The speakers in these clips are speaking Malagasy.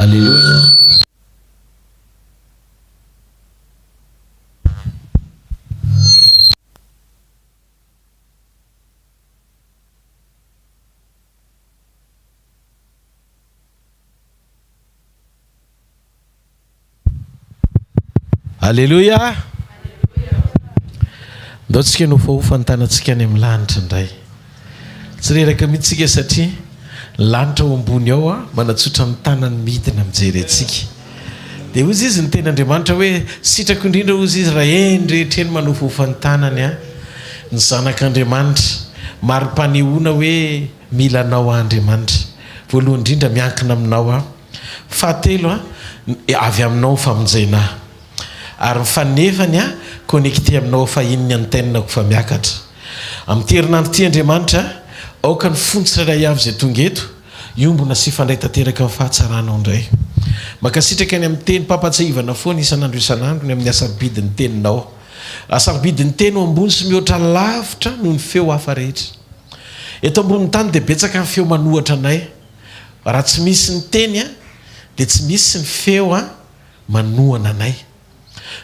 Aleloia. Aleloia! Ndao tsika hanofahofa ny tanantsika any amin'ny lanitra indray. Tsy reraka mihitsy tsika satria ny lanitra ao ambony ao manatsotra ny tanany midina mijery antsika. Dia hozy izy niteny Andriamanitra hoe, sitrako indrindra hozy izy raha eny rehetra eny manofahofa ny tanany an! Ny zanak'Andriamanitra. Mari-panehoana hoe mila anao aho Andriamanitra. Voalohany indrindra miankina aminao aho. Fahatelo an, avy aminao ny famonjena ahy. Ary ny fanefany an, connecté aminao fahiny ny antenne-ko fa miakatra. Amin'ity herinandro ity Andriamanitra, aoka ny fony tsirairay avy izay tonga eto, hiombona sy hifandray tanteraka amin'ny fahatsaranao indray. Mankasitraka ny amin'ny teny mpampatsiahivana foana isan'andro isan'andro ny amin'ny hasarobidin'ny teninao. Hasarobidin'ny teny ho ambony sy mihoatra lavitra noho ny feo hafa rehetra. Eto ambonin'ny tany dia betsaka ny feo manohatra anay. Raha tsy misy ny teny dia tsy misy ny feo manohana anay.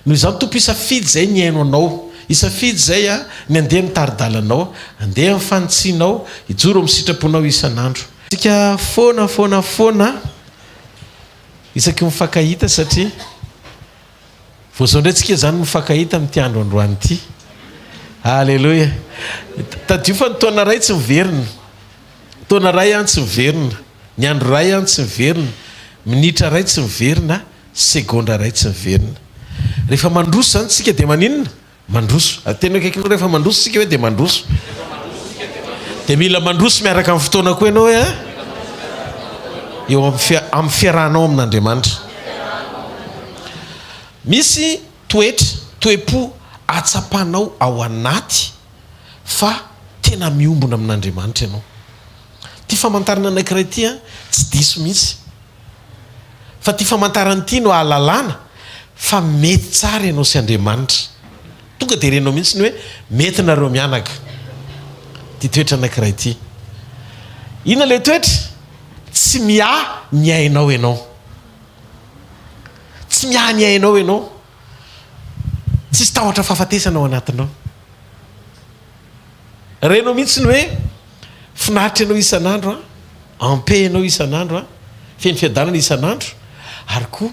Noho izany Tompo hisafidy izay ny hihaino Anao, hisafidy izay ny handeha amin'ny tari-dalanao, handeha amin'ny fanitsianao, hijoro amin'ny sitraponao isan'andro. Tsika foana foana foana isaky mifankahita satria vao izao indray tsika izany mifankahita amin'ity andro androany ity. Aleloia. Tadidio fa ny taona iray tsy miverina. Taona iray an tsy miverina, ny andro iray an tsy miverina, minitra iray tsy miverina, segondra iray tsy miverina. Rehefa mandroso izany tsika dia maninona? Mandroso. Tena akaikinao rehefa mandroso tsika hoe dia mandroso. Dia mila mandroso miaraka amin'ny fotoana koa ianao hoe an? Eo amin'ny fiarahanao amin'Andriamanitra. Misy toetra, toe-po atsapanao ao anaty fa tena miombona amin'Andriamanitra ianao. Ity famantarana anankiray ity an, tsy diso mihitsy. Fa ity famantarana ity no ahalalana fa mety tsara ianao sy Andriamanitra. Tonga dia renao mihitsy ny hoe mety nareo mianaka. Ity toetra anankiray ity. Inona ilay toetra? Tsy miahy ny ainao ianao. Tsy miahy ny ainao ianao. Tsisy tahotra fahafatesana ao anatinao. Renao mihitsy ny hoe finaritra ianao isan'andro an, en paix ianao isan'andro an, feno fiadanana isan'andro ary koa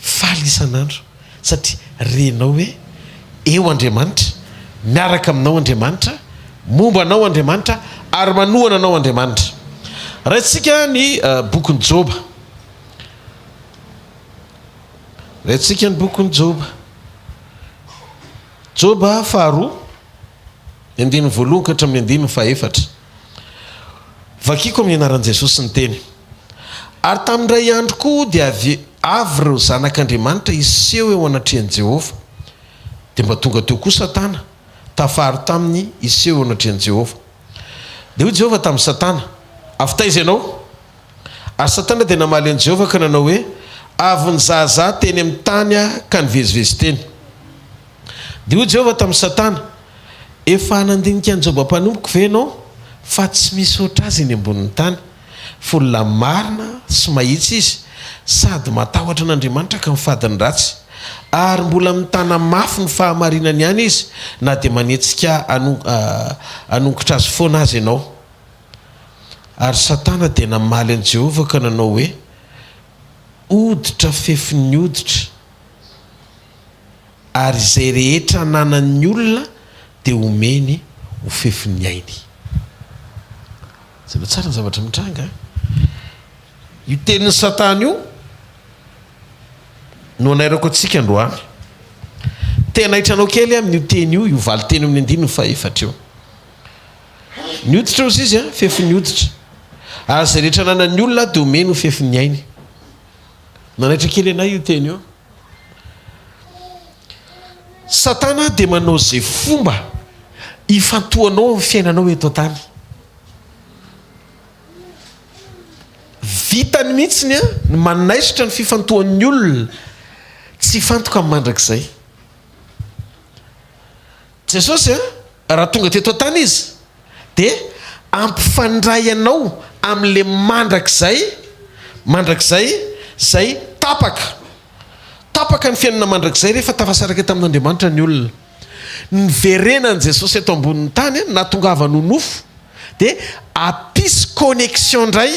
faly isan'andro satria renao hoe eo Andriamanitra, miaraka aminao Andriamanitra, momba anao Andriamanitra ary manohana anao Andriamanitra. Raintsika ny bokin'i Joba. Raintsika ny bokin'i Joba. Joba faharoa, ny andininy voalohany ka hatramin'ny andininy fahefatra. Vakiko amin'ny anaran'i Jesosy ny teny. Ary tamin'ny iray andro koa dia avy avy ireo zanak'Andriamanitra hiseho eo anatrehan'i Jehovah. Dia mba tonga teo koa Satana, tafaharo taminy hiseho eo anatrehan'i Jehovah. Dia hoy Jehovah tamin'i Satana, Avy taiza ianao? Ary Satana dia namaly an'i Jehovah ka nanao hoe, Avy nizahazaha teny amin'ny tany aho ka nivezivezy teny. Dia hoy Jehovah tamin'i Satana, Efa nandinika an'i Joba mpanompoko ve ianao? Fa tsy misy hoatr'azy eny ambonin'ny tany, fa olona marina sy mahitsy izy, sady matahotra an'Andriamanitra ka mifady ny ratsy. Ary mbola mitana mafy ny fahamarinany ihany izy, na dia manetsika hanongotra azy foana aza ianao. Ary Satana dia namaly an'i Jehovah ka nanao hoe, Hoditra fefin'ny hoditra, ary izay rehetra ananan'ny olona dia homeny ho fefin'ny ainy. Jereo tsara ny zavatra mitranga. Io tenin'i Satana io no anairako antsika androany. Te hanaitra anao kely amin'io teny io, io valin-teny amin'ny andininy fahefatra io. Ny hoditra hozy izy, fefin'ny hoditra. Ary izay rehetra ananan'ny olona dia omeny ho fefin'ny ainy. Nanaitra kely anay io teny io. Satana dia manao izay fomba hifantohanao amin'ny fiainanao eto an-tany. Vitany mihitsy ny manaisotra ny fifantohan'ny olona tsy hifantoka amin'ny mandrakizay. Jesosy raha tonga teto an-tany Izy dia hampifandray anao amin'ilay mandrakizay, mandrakizay, Izay tapaka. Tapaka ny fiainana mandrakizay rehefa tafasaraka tamin'Andriamanitra ny olona. Niverenan'i Jesosy eto ambonin'ny tany, nahatongavany ho nofo, dia hampisy connexion indray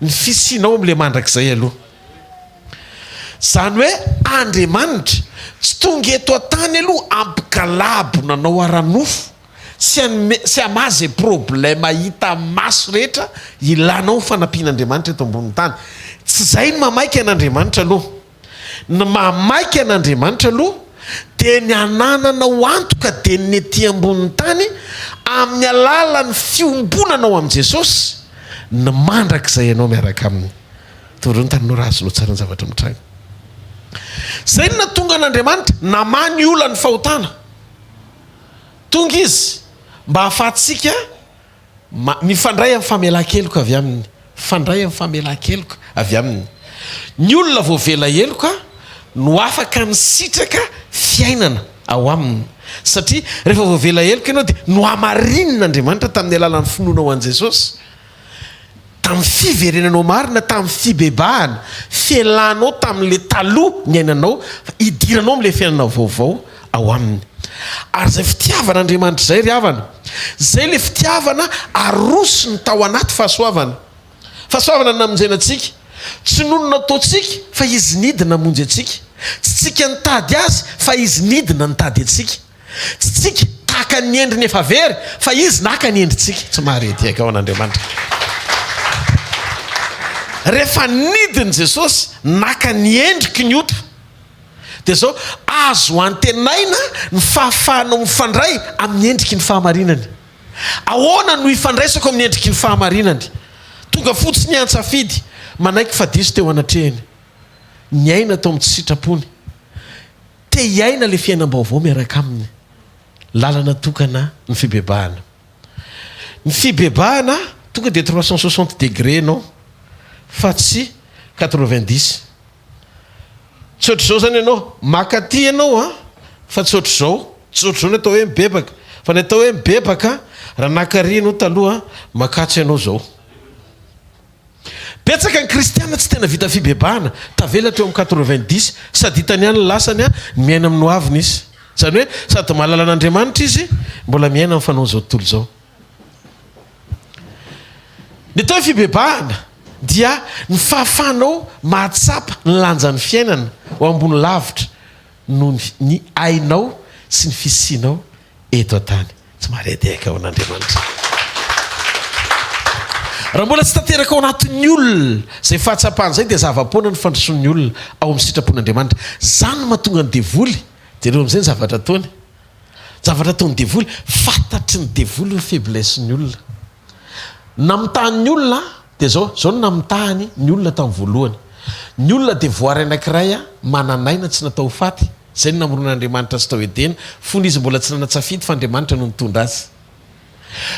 ny fisianao amin'ilay mandrakizay aloha. Izany hoe Andriamanitra tsy tonga eto an-tany aloha hampigalabona anao ara-nofo sy hanome sy hamaha izay problème hita maso rehetra ilanao ny fanampian'Andriamanitra eto ambonin'ny tany. Tsy izay no mahamaika an'Andriamanitra aloha. Ny mahamaika an'Andriamanitra aloha dia ny hanananao antoka dia ny ety ambonin'ny tany amin'ny alalan'ny fiombonanao amin'i Jesosy ny mandrakizay ianao miaraka Aminy. Toroy ny taninao raha azonao tsara ny zavatra mitranga. Izay no nahatonga an'Andriamanitra namaha ny olan'ny fahotana. Tonga Izy mba hahafahantsika mifandray amin'ny famelan-keloka avy Aminy. Mifandray amin'ny famelan-keloka avy Aminy. Ny olona voavela heloka no afaka misitraka fiainana ao Aminy. Satria rehefa voavela heloka ianao dia nohamarinin'Andriamanitra tamin'ny alalan'ny finoanao an'i Jesosy. Tamin'ny fiverenanao marina, tamin'ny fibebahana, fialanao tamin'ilay taloha niainanao, fa hidiranao amin'ilay fiainana vaovao ao Aminy. Ary izay fitiavan'Andriamanitra izay ry havana, izay ilay fitiavana arosony tao anaty fahasoavana. Fahasoavana no namonjena antsika. Tsy noho ny nataontsika, fa Izy nidina namonjy antsika. Tsy tsika nitady Azy, fa Izy nidina nitady antsika. Tsy tsika tahaka ny endriny efa very fa izy naka ny endritsika. Tsy mahare diaka ao an'Andriamanitra. Rehefa nidiny Jesosy naka ny endriky ny ota dia zao azo antenaina ny fahafahanao mifandray amin'ny endriky ny fahamarinany. Ahoana no ifandraisako amin'ny endriky ny fahamarinany? Tonga fotsiny hiantsafidy, manaiky fa diso teo anatrehiny. Niaina tao amin'ny tsy sitrapony. Te hiaina ilay fiainam-baovao miaraka aminy. Lalana tokana ny fibebahana. Ny fibebahana tonga dia 360 degré ianao fa tsy 90. Tsy ohatr'izao izany ianao, maka aty ianao an, fa tsy ohatr'izao. Tsy ohatr'izao ny atao hoe mibebaka. Fa ny atao hoe mibebaka, raha naka ary ianao taloha, makatsy ianao izao. Betsaka ny kristiana tsy tena vita fibebahana, tavela teo amin'ny 90, sady hitany ihany ny lasany, ny miaina amin'ny hoaviny izy. Izany hoe sady mahalala an'Andriamanitra izy, mbola miaina amin'ny fanaon'izao tontolo izao. Ny atao hoe fibebahana dia ny fahafahanao mahatsapa ny lanjan'ny fiainana ho ambony lavitra noho ny ainao sy ny fisianao eto an-tany. Tsy maredeka ho an'Andriamanitra. Raha mbola tsy tanteraka ao anatin'ny olona izay fahatsapana izay dia zava-poana ny fandrosoan'ny olona ao amin'ny sitrapon'Andriamanitra. Izany no mahatonga ny devoly, jereo amin'izay ny zavatra ataony. Zavatra ataon'ny devoly, fantatry ny devoly ny faiblesse-n'ny olona. Namitahan'ny olona dia izao, izao no namitahany ny olona tamin'ny voalohany. Ny olona dia voary anankiray manan'aina tsy natao ho faty. Izay no namoronan'Andriamanitra azy tao Edena, fony izy mbola tsy nanan-tsafidy fa Andriamanitra no nitondra azy.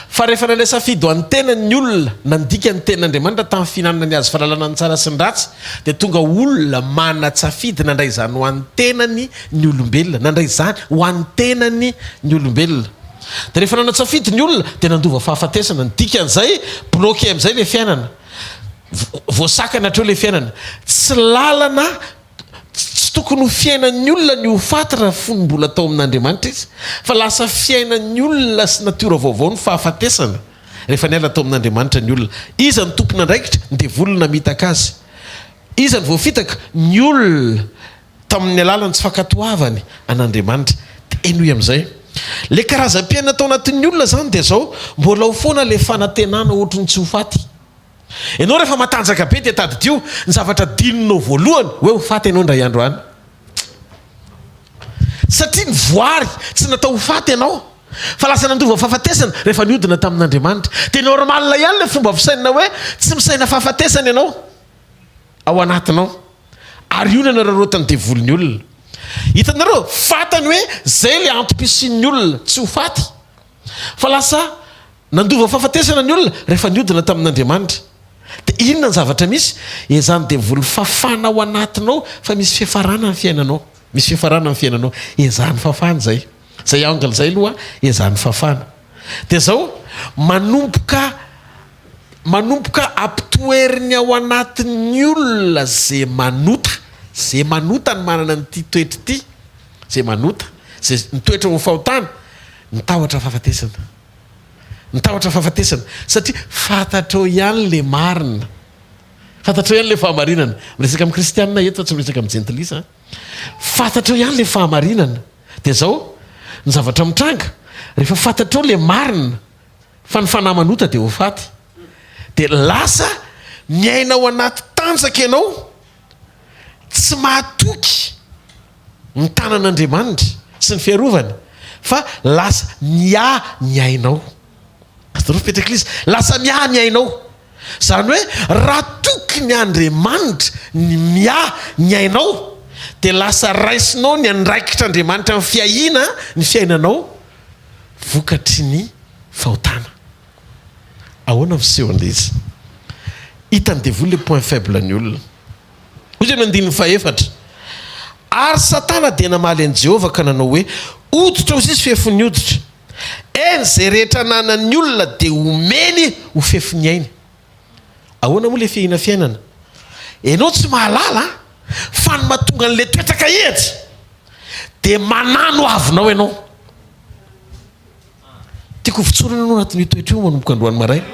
Fa rehefa nandray safidy ho an'ny tenany ny olona, nandika ny tenin'Andriamanitra tamin'ny fihinanana ny hazo fahalalana ny tsara sy ny ratsy, dia tonga olona manan-tsafidy nandray izany ho an'ny tenany ny olombelona. Nandray izany ho an'ny tenany ny olombelona. Dia rehefa nanan-tsafidy ny olona, dia nandova fahafatesana. Ny dikan'izay, bloqué amin'izay ilay fiainana. Voasakana hatreo ilay fiainana. Tsy lalana Tsy tokony ho fiainan'ny olona ny ho faty raha fony mbola tao amin'Andriamanitra izy, fa lasa fiainan'ny olona sy natiora vaovao ny fahafatesana rehefa niala tao amin'Andriamanitra ny olona. Iza no tompon'andraikitra? Ny devoly no namitaka azy. Iza no voafitaka? Ny olona tamin'ny alalan'ny tsy fankatoavany an'Andriamanitra. Dia henoy amin'izay. Ilay karazam-piainana tao anatin'ny olona izany dia izao, mbola ao foana ilay fanantenana ohatry ny tsy ho faty. Ianao rehefa matanjaka be dia tadidio ny zavatra adinonao voalohany hoe ho faty ianao indray andro any. Satria ny voary tsy natao ho faty ianao fa lasa nandova fahafatesana rehefa niodina tamin'Andriamanitra. Dia normal ihany ilay fomba fisainana hoe tsy misaina fahafatesana ianao ao anatinao. Ary io no anararaotan'ny devoly ny olona. Hitanareo, fantany hoe izay ilay antom-pisian'ny olona, tsy ho faty. Fa lasa nandova fahafatesana ny olona rehefa niodina tamin'Andriamanitra. Dia inona ny zavatra misy? Ezahan'ny devoly fafana ao anatinao fa misy fiafarana ny fiainanao. Misy fiafarana ny fiainanao. Ezahany fafana izay. Izay angle izay aloha ezahany fafana. Dia izao, manomboka. Manomboka ampitoeriny ao anatin'ny olona ze manota, ze manota no manana an'ity toetra ity, ze manota, ze mitoetra ao amin'ny fahotana, ny tahotra fahafatesana. Ny tahotra fahafatesana. Satria fantatrao ihany le marina. Fantatrao ihany le fahamarinana. Miresaka amin'ny kristianina eto fa tsy miresaka amin'ny jentilisa. Fantatrao ihany le fahamarinana. Dia zao, ny zavatra mitranga, rehefa fantatrao le marina, Fa ny fanahy manota dia ho faty. Dia lasa miaina ao anaty tanjaka ianao, tsy mahatoky ny tanan'Andriamanitra sy ny fiarovany, fa lasa miahy ny ainao. Azonareo mipetraka ilay izy? Lasa miahy ny ainao. Izany hoe raha tokony Andriamanitra ny miahy ny ainao, dia lasa raisinao ny andraikitr'Andriamanitra amin'ny fiahiana ny fiainanao vokatry ny fahotana. Ahoana ny fisehon'ilay izy? Hitan'ny devoly ilay point faible ny olona. Hoy izy amin'ny andininy fahefatra, Ary Satana dia namaly an'i Jehovah ka nanao hoe, Hoditra hozy izy fefin'ny hoditra. Eny, izay rehetra ananan'ny olona dia homeny ho fefin'ny ainy. Ahoana moa ilay fiahiana fiainana? Ianao tsy mahalala fa ny mahatonga an'ilay toetra kahihatra dia manano avinao ianao. Tiako hovotsorana ianao anatin'io toetra io manomboka androany maraina.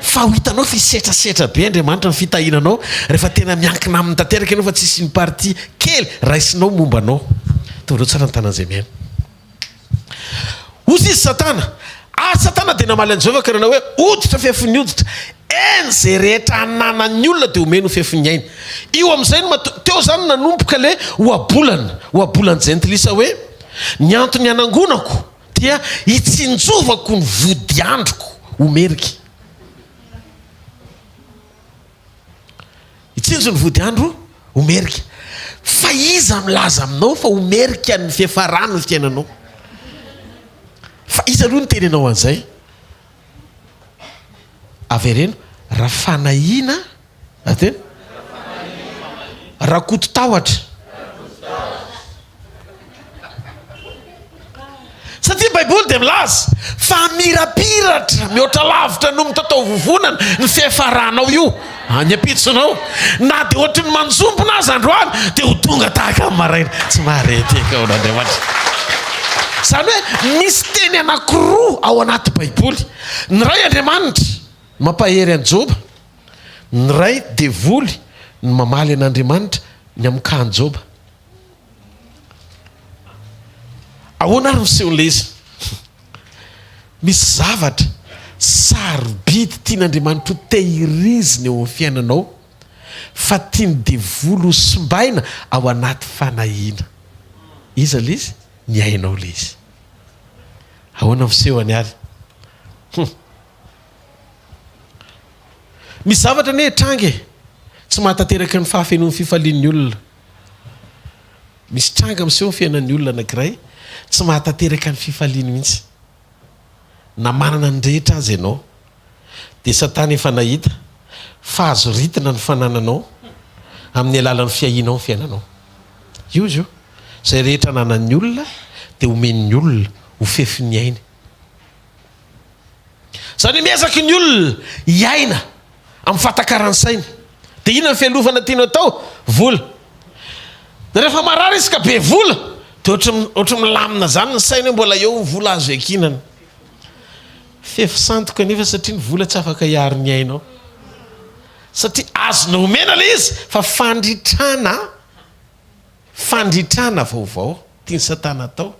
Fa ho hitanao fa hisetrasetra be Andriamanitra ny fitahiana anao rehefa tena miankina aminy tanteraka ianao fa tsisy une partie kely raisinao momba anao. Ataovy tsara ny tanan'izay mihaino. Hozy izy Satana. Ary Satana dia namaly an'i Jehovah ka nanao hoe, Hoditra fefin'ny hoditra. Eny, izay rehetra ananan'ny olona dia omeny ho fefin'ny ainy. Io amin'izay no mato, teo izany no nanomboka ilay ohabolana, ohabolan'ny jentilisa hoe, Ny antony hanangonako dia hitsinjovako ny vodiandroko ho merika. Hitsinjo ny vody andro ho merika. Fa iza milaza aminao fa ho merika ny fiafarany ny fiainanao? Fa iza aloha niteny anao an'izay? Avereno, raha fanahiana Atena? Rakoto tahotra. Satria ny Baiboly dia milaza fa hamirapiratra mihoatra lavitra noho ny mitataovovonana ny fiafaranao io any ampitsonao. Na dia ohatry ny manjombona aza androany dia ho tonga tahaka ny maraina. Tsy mahare teka ao an'Andriamanitra. Izany hoe misy teny anankiroa ao anaty Baiboly. Ny iray Andriamanitra mampahery an'i Joba. Ny iray devoly no mamaly an'Andriamanitra ny hamokahan'i Joba. Ahoana ary ny fisehon'ilay izy? Misy zavatra sarobidy tian'Andriamanitra ho tehirizina eo amin'ny fiainanao fa tian'ny devoly ho simbaina ao anaty fanahiana. Iza ilay izy? Ny ainao ilay izy. Ahoana ny fisehony ary? Hum. Misy zavatra anie tranga e! Tsy mahatanteraka ny fahafenoan'ny fifalian'ny olona. Misy tranga miseho ny fiainan'ny olona anankiray, tsy mahatanteraka ny fifaliany mihitsy. Na manana ny rehetra aza ianao, dia Satana efa nahita fa azo ritina ny fanananao amin'ny alalan'ny fiahianao ny fiainanao. Io izy io. Izay rehetra ananan'ny olona dia omen'ny olona ho fefin'ny ainy. Izany hoe miezaka ny olona hiaina amin'ny fahatakaran'ny sainy. Dia inona ny fialofana tiany atao? Vola. Dia rehefa marary izy ka be vola, dia ohatry ohatry milamina izany ny sainy hoe mbola eo ny vola azo iankinana. Fefy sandoka anefa satria ny vola tsy afaka hiaro ny ainao. Satria azonao omena ilay izy fa fandritrana fandritrana vaovao tian'i Satana atao,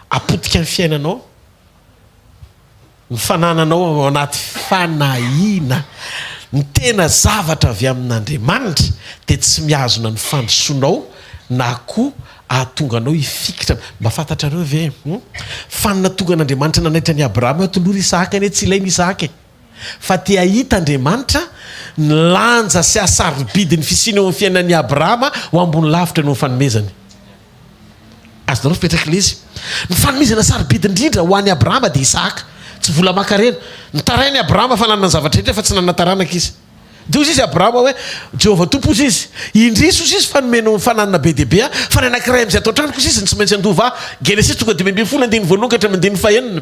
hapotika ny fiainanao. Ny fanananao ao anaty fanahiana ny tena zavatra avy amin'Andriamanitra dia tsy mihazona ny fandrosoanao na koa hahatonga anao hifikitra. Mba fantatrareo ve fa ny nahatonga an'Andriamanitra nanaitra an'i Abrahama hoe atolory Isahaka anie tsy ilaina Isahaka e! Fa te hahita Andriamanitra ny lanja sy hasarobidin'ny fisiany eo amin'ny fiainan'i Abrahama ho ambony lavitra noho ny fanomezany. Azonareo fipetraky ilay izy. Ny fanomezana sarobidy indrindra ho an'i Abrahama dia Isahaka. Tsy vola aman-karena. Nitaraina i Abrahama fa nanana ny zavatra rehetra fa tsy nanana taranaka izy. Dia hoy izy Abrahama hoe, Jehovah Tompo hozy izy, indrisy hozy izy fa nomenao ny fananana be dia be ahy, fa ny anankiray amin'izay ato an-tranoko hozy izy no tsy maintsy handova ahy. Genesisy toko 15 andininy voalohany ka hatramin'ny andininy fahenina.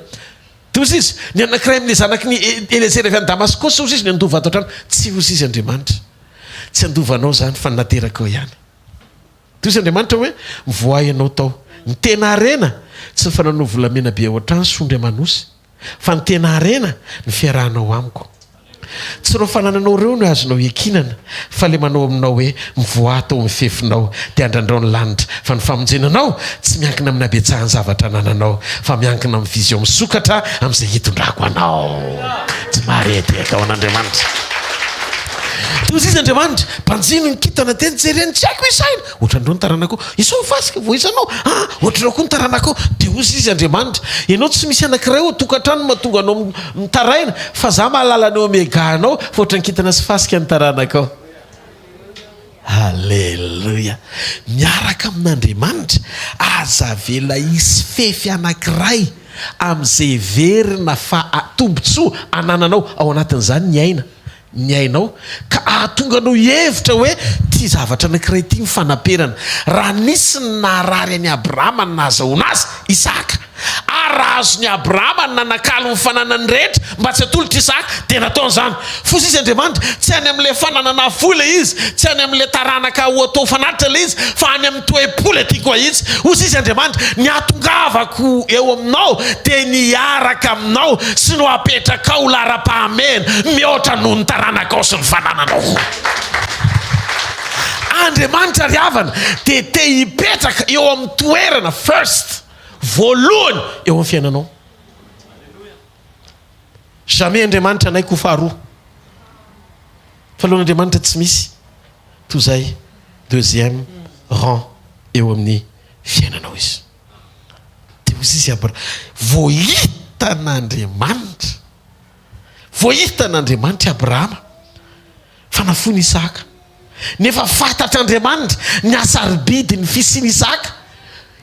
Dia hozy izy, Ny anankiray amin'ny zanaky ny Eliezera avy any Damaskosy, hozy izy, no handova ato an-trano. Tsy hozy izy Andriamanitra. Tsy handova anao izany, fa ny naterakao ihany. Dia hozy Andriamanitra hoe, Mivoaha ianao tao. Ny tena harena, tsy ny fanananao volamena be ao an-trano sy ondry aman'osy, fa ny tena harena, ny fiarahanao amiko. Tsy ireo fanananao ireo no azonao iankinana, fa ilay manao aminao hoe, Mivoaha tao amin'ny fefinao, dia andrandrao ny lanitra, fa ny famonjena anao tsy miankina amin'ny habetsahan'ny zavatra anananao, fa miankina amin'ny vision misokatra amin'izay hitondrako anao. Tsy mahare tehaka ho an'Andriamanitra. Dia hoy izy Andriamanitra, Banjino ny kintana, dia jereno, tsy haiko isaina. Ohatran'ireo ny taranakao. Isao ny fasika, voaisanao. Ah, ohatr'ireo koa ny taranakao. Dia hoy izy Andriamanitra, Ianao tsy misy anankiray ao an-tokantrano no mahatonga anao mitaraina, fa za mahalala ny omega anao, fa ohatran'ny kintana sy fasika ny taranakao. Aleloia! Miaraka amin'Andriamanitra, aza avela hisy fefy anankiray amin'izay heverina fa tombontsoa anananao, ao anatin'izany ny aina. ny ainao ka hahatonga anao hihevitra hoe ity zavatra anankiray ity ny fanaperana. Raha nisy ny naharary an'i Abrahama ny nahazahoana azy, Isaka. Ary raha azon'i Abrahama ny nanakalo ny fananany rehetra mba tsy hatolotra Isaka, dia nataony izany. Foza izy Andriamanitra, tsy any amin'ilay fananana afoy ilay izy, tsy any amin'ilay taranaka ho atao fanatitra ilay izy, fa any amin'ny toe-po ilay tiako hahitsy. Hozy izy Andriamanitra, ny hahatongavako eo aminao dia ny hiaraka aminao sy no hapetrakao ho laharam-pahamehana mihoatra noho ny taranakao sy ny fanananao. Andriamanitra ry havana dia te hipetraka eo amin'ny toerana first, voalohany eo amin'ny fiainanao. Jamais Andriamanitra hanaiky ho faharoa. Fa alohan'Andriamanitra tsy misy toy izay deuxième rang eo amin'ny fiainanao izy. Dia hoy izy Abra, vao hitan'Andriamanitra, vao hitan'Andriamanitra i Abrahama fa nafoiny Isaka. Nefa fantatr'Andriamanitra ny hasarobidin'ny fisian'i Isaka.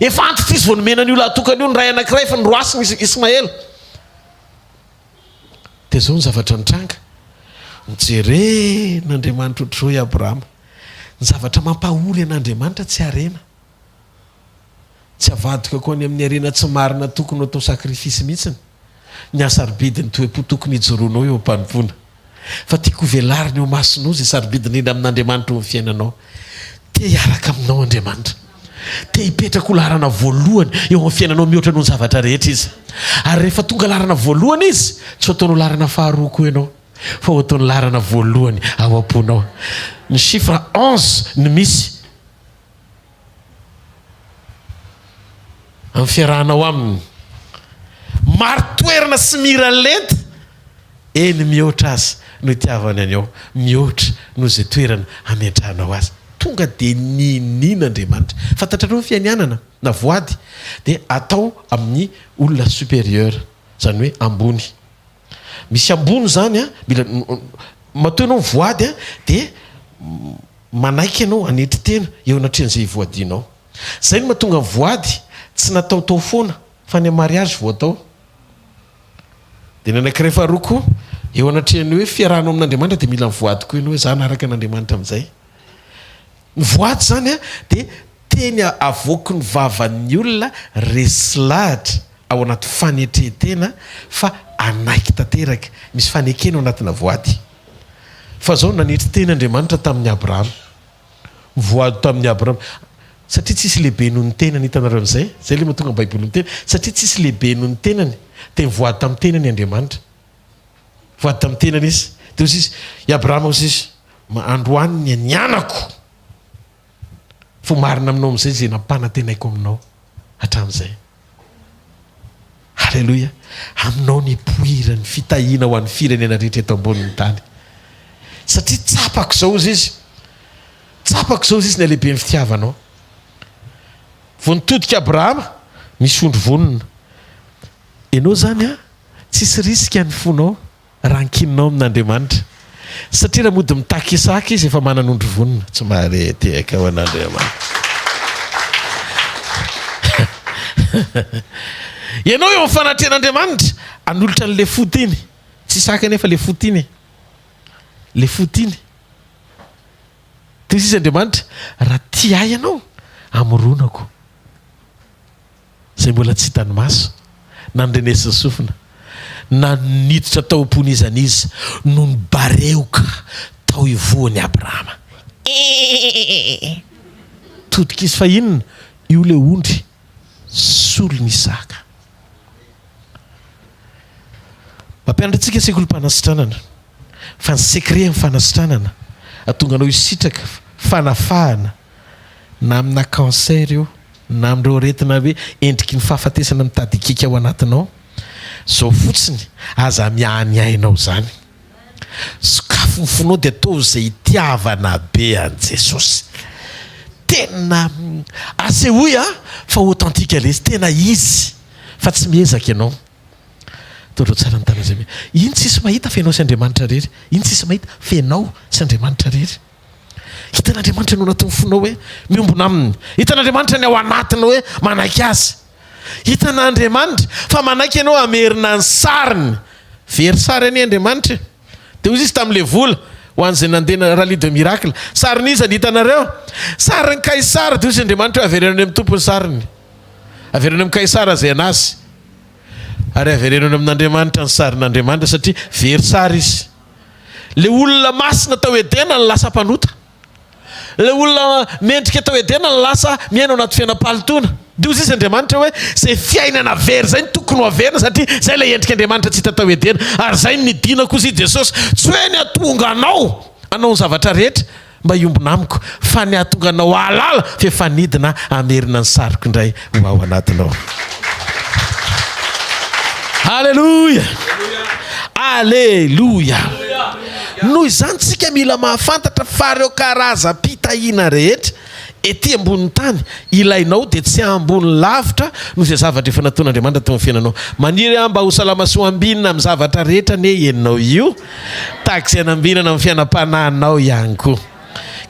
Efa antitra izy vao nomena an'io lahatokana io, ny ray anankiray efa noroasiny Ismaela. Dia izao ny zavatra nitranga, Nojeren'Andriamanitra ohatr'izao i Abrahama. Ny zavatra mampahory an'Andriamanitra tsy harena. Tsy avadikako any amin'ny harena tsy marina tokony ho atao sacrifice mihitsiny ny hasarobidin'ny toe-po tokony hijoroanao eo am-panompoana. Fa tiako hovelarina eo imasonao izay sarobidy indrindra amin'Andriamanitra eo amin'ny fiainanao. Te hiaraka aminao Andriamanitra. Te hipetraka ho laharana voalohany eo amin'ny fiainanao mihoatra noho ny zavatra rehetra Izy. Ary rehefa tonga laharana voalohany Izy, tsy ho ataony ho laharana faharoa koa ianao, fa ho ataony laharana voalohany ao am-ponao. Ny chiffre 11 no misy Amin'ny fiarahanao aminy. Marin-toerana sy mira lenta, eny mihoatra aza no itiavany anao, mihoatra noho izay toerana hametrahanao azy. Tonga dia niniana Andriamanitra. Fantatrareo ny fianianana na voady dia atao amin'ny olona supérieur, izany hoe ambony. Misy ambony izany an, mila matoa ianao mivoady an, dia Manaiky ianao hanetry tena eo anatrehan'izay ivoadianao. Izay no mahatonga ny voady tsy nataotao foana fa ny mariage vao atao. Dia ny anankiray faharoa koa, eo anatrehan'ny hoe fiarahanao amin'Andriamanitra dia mila mivoady koa ianao hoe za hanaraka an'Andriamanitra amin'izay. Ny voady izany an, dia teny avoaky ny vavan'ny olona resy lahatra ao anaty fanetren-tena fa hanaiky tanteraka. Misy fanekena ao anatina voady. Fa zao, nanetry tena Andriamanitra tamin'i Abrahama. Mivoady tamin'i Abrahama. Satria tsisy lehibe noho ny tenany, hitanareo an'izay? Zay ilay mahatonga ny Baiboly miteny. Satria tsisy lehibe noho ny tenany, dia nivoady tamin'ny tenany Andriamanitra. Voady tamin'ny tenany Izy. Dia hoy Izy, i Abrahama hoy Izy, androany ny anianako. Fa ho marina aminao amin'izay izay nampanantenaiko aminao hatramin'izay. Haleloia! Aminao ny hipoiran'ny fitahiana ho an'ny firenena rehetra eto ambonin'ny tany. Satria tsapako izao, hozy izy, tsapako izao, hozy izy, ny halehiben'ny fitiavanao. Vao nitodika Abrahama, nisy ondry vonona. Ianao izany an, tsisy risque ny fonao. Raha ankininao amin'Andriamanitra. Satria raha mody mitaky Isaka izy efa manana ondry vonona. Tsy mahare tehaka ho an'Andriamanitra. Ianao eo amin'ny fanatrehan'Andriamanitra, hanolotra an'ilay fo tiany. Tsy Isaka anefa ilay fo tiany e. Ilay fo tiany. Dia hoy izy Andriamanitra, raha tia ahy ianao, hamoronako. Izay mbola tsy hitan'ny maso, na ny renesin'ny sofina. Na niditra tao am-pon'iza n'iza no nibarehoka tao ivohon'i Abrahama. Eeeeee! Todika izy fa inona? Io ilay ondry solon'i Isaka. Mampianatra antsika sekolim-panasitranana fa ny secret amin'ny fanasitranana hahatonga anao hisitraka fanafahana na amina cancer io na amin'ireo aretina hoe endriky ny fahafatesana mitady hikiky ao anatinao. Zao fotsiny aza miahy ny ainao zany. Sokafy ny fonao dia ataovy izay hitiavana be an'i Jesosy. Tena asehoy a fa authentique le izy, tena izy fa tsy miezaka ianao. Tondreo tsara ny tanana izay mi. Iny tsisy mahita fa ianao sy Andriamanitra irery. Iny tsisy mahita fa ianao sy Andriamanitra irery. Hitan'Andriamanitra ny ao anatin'ny fonao hoe miombona aminy. Hitan'Andriamanitra ny ao anatinao hoe manaiky azy. Hitan'Andriamanitra fa manaiky ianao hamerina ny sariny. Very sary anie Andriamanitra e. Dia hoy izy tamin'ilay vola ho an'izay nandeha rallye de miracle. Sarin'iza ny hitanareo? Sarin'i Kaisara. Dia hoy izy Andriamanitra hoe avereno any amin'ny Tompo ny sariny. Avereno amin'i Kaisara izay an'azy. Ary avereno any amin'Andriamanitra ny sarin'Andriamanitra satria very sary izy. Ilay olona masina tao Edena no lasa mpanota. Ilay olona mendrika tao Edena no lasa miaina ao anaty fiainam-pahalotoana. Dia hoy izy Andriamanitra hoe, izay fiainana very izay no tokony ho averina satria izay ilay endrik'Andriamanitra tsy hita tao Edena. Ary izay no nidina kosa i Jesosy. Tsy hoe ny hahatonga anao hanao ny zavatra rehetra mba hiombona amiko, fa ny hahatonga anao hahalala fa efa nidina hamerina ny sariko indray ho ao anatinao. Aleloia! Aleloia! Noho izany tsika mila mahafantatra fa ireo karazam-pitahiana rehetra ety ambonin'ny tany ilainao dia tsy ambony lavitra noho izay zavatra efa nataon'Andriamanitra teo amin'ny fiainanao. Maniry aho mba ho salama sy ho ambinina amin'ny zavatra rehetra anie ianao io, tahaka izay anambinana amin'ny fiainam-panahinao ihany koa.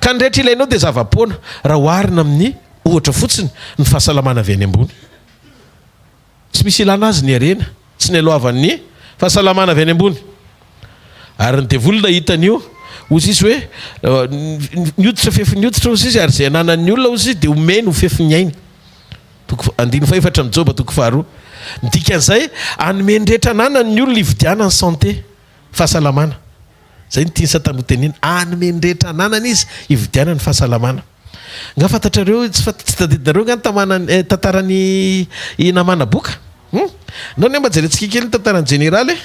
Ka ny rehetra ilainao dia zava-poana raha oharina amin'ny, ohatra fotsiny, ny fahasalamana avy any ambony. Tsy misy ilana azy ny harena, tsy nialohavan'ny fahasalamana avy any ambony. Ary ny devoly nahita an'io, hoy izy hoe, ny hoditra fefin'ny hoditra, hoy izy, ary izay ananan'ny olona, hoy izy, dia omeny ho fefin'ny ainy. Toko, andininy fahefatra amin'ny Joba toko faharoa. Ny dikan'izay, hanome ny rehetra ananany ny olona hividianany santé, fahasalamana. Izay no tian'i Satana hotenenina, hanome ny rehetra ananany izy hividianany fahasalamana. Nga fantatrareo, tsy fant- tsy tadidinareo nga ny tamanan'ny eh, tantaran'i i Namana boka? Hum? Ndao anie mba jerentsika kely ny tantaran'i Jeneraly e.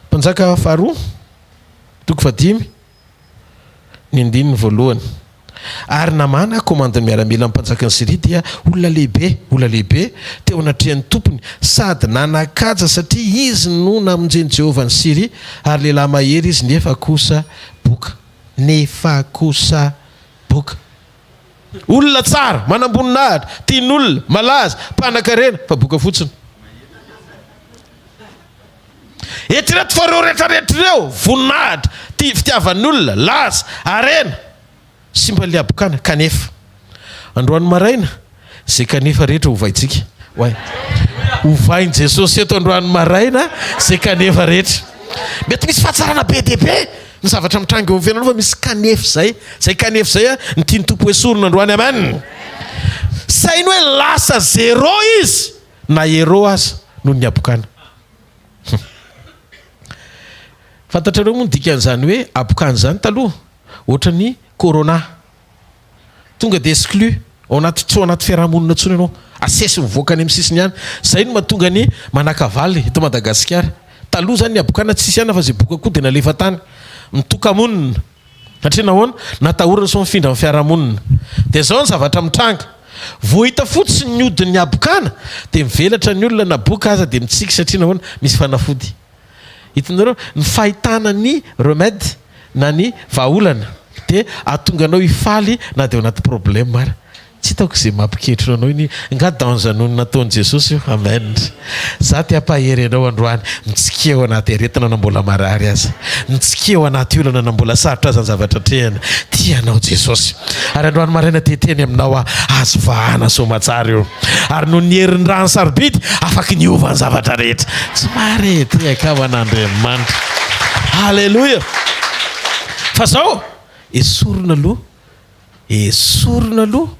Mpanjaka faharoa, toko fahadimy, ny andininy voalohany. Ary Namàna, komandin'ny miaramilan'ny mpanjakan'i Syria, dia olona lehibe, olona lehibe teo anatrehan'ny tompony, sady nanan-kaja, satria izy no namonjen'i Jehovah an'i Syria, ary lehilahy mahery izy, nefa kosa boka. Nefa kosa boka. Olona tsara, manam-boninahitra, tian'olona, malaza, mpanan-karena, fa boka fotsiny. Eritrereto fa ireo rehetrarehetra ireo, voninahitra, tia, fitiavan'ny olona, laza, harena, simba ny habokana, kanefa. Androany maraina, izay kanefa rehetra hovaintsika. Oay. Hovain'i Jesosy eto androany maraina izay kanefa rehetra. Mety misy fahatsarana be dia be ny zavatra mitranga eo amin'ny fiainanao fa misy kanefa izay. Izay kanefa izay no tian'ny Tompo hoesorina androany. Amen. Saino hoe lasa zéro izy na héros aza noho ny habokana. Fantatrareo moa ny dikan'izany hoe habokana izany taloha? Ohatran'ny corona. Tonga dia exclu ao anaty tsy ao anaty fiarahamonina intsony ianao. Asesy mivoaka any amin'ny sisiny any. Izay no mahatonga ny manakavaly eto Madagasikara. Taloha izany ny habokana tsisy ihany fa izay boka koa dia nalefa tany. Mitoka-monina. Satria nahoana? Natahorana sao mifindra amin'ny fiarahamonina. Dia izao ny zavatra mitranga. Vao hita fotsiny ny hodin'ny habokana dia mivelatra ny olona na boka aza dia mitsiky satria nahoana? Misy fanafody. Hitanareo? Ny fahitana ny remède na ny vahaolana dia hahatonga anao hifaly na dia ao anaty problème ara. Tsy hitako izay mampiketrona anao iny, nga dans noho ny nataon'i Jesosy io? Amen. Za te hampahery anao androany, mitsikia ao anaty aretina na mbola marary aza. Mitsikia ao anaty olana na mbola sarotra aza ny zavatra atrehina. Tia anao Jesosy. Ary androany maraina te hiteny aminao aho, azo vahana soamatsara io. Ary noho ny herin'ny rany sarobidy, afaky niova ny zavatra rehetra. Tsy mahare tehaka ho an'Andriamanitra. Haleloia! Fa zao, esorina aloha, esorina aloha.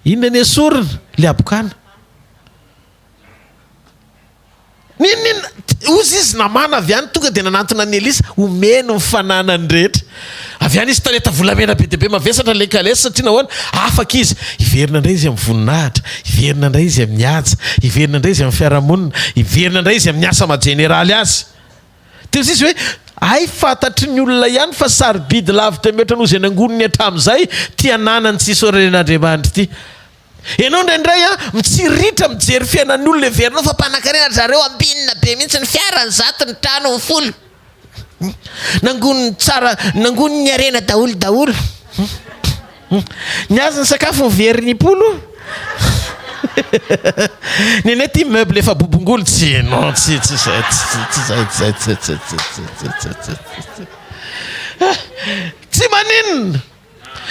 Inona ny esorina? Le habokana. N'inon'inona, hozy izy namana avy any tonga dia nanantona an'i Elisa, omeny ny fananany rehetra. Avy any izy talenta volamena be dia be mavesatra ilay kalesy satria nahoana? Afaka izy. Hiverina indray izy amin'ny voninahitra, hiverina indray izy amin'ny haja, hiverina indray izy amin'ny fiarahamonina, hiverina indray izy amin'ny asa maha jeneraly azy. Dia hozy izy hoe, hay fantatry ny olona ihany fa sarobidy lavitra mihoatra noho izay nangoniny hatramin'izay ity ananany tsy isaorany an'Andriamanitra ity. Ianao indraindray an, mitsiriritra mijery fiainan'ny olona heverinao fa mpanankarena ry zareo, ambinina be mihitsy ny fiarany, zato ny tranony, folo. Nangoniny tsara, nangoniny ny harena daholo daholo. Ny azy ny sakafo miverina impolo. Ny anay ty meuble efa bobongolo, tsy non tsy tsy zay tsy tsy zay tsy zay tsy tsy tsy tsy tsy tsy tsy tsy maninona.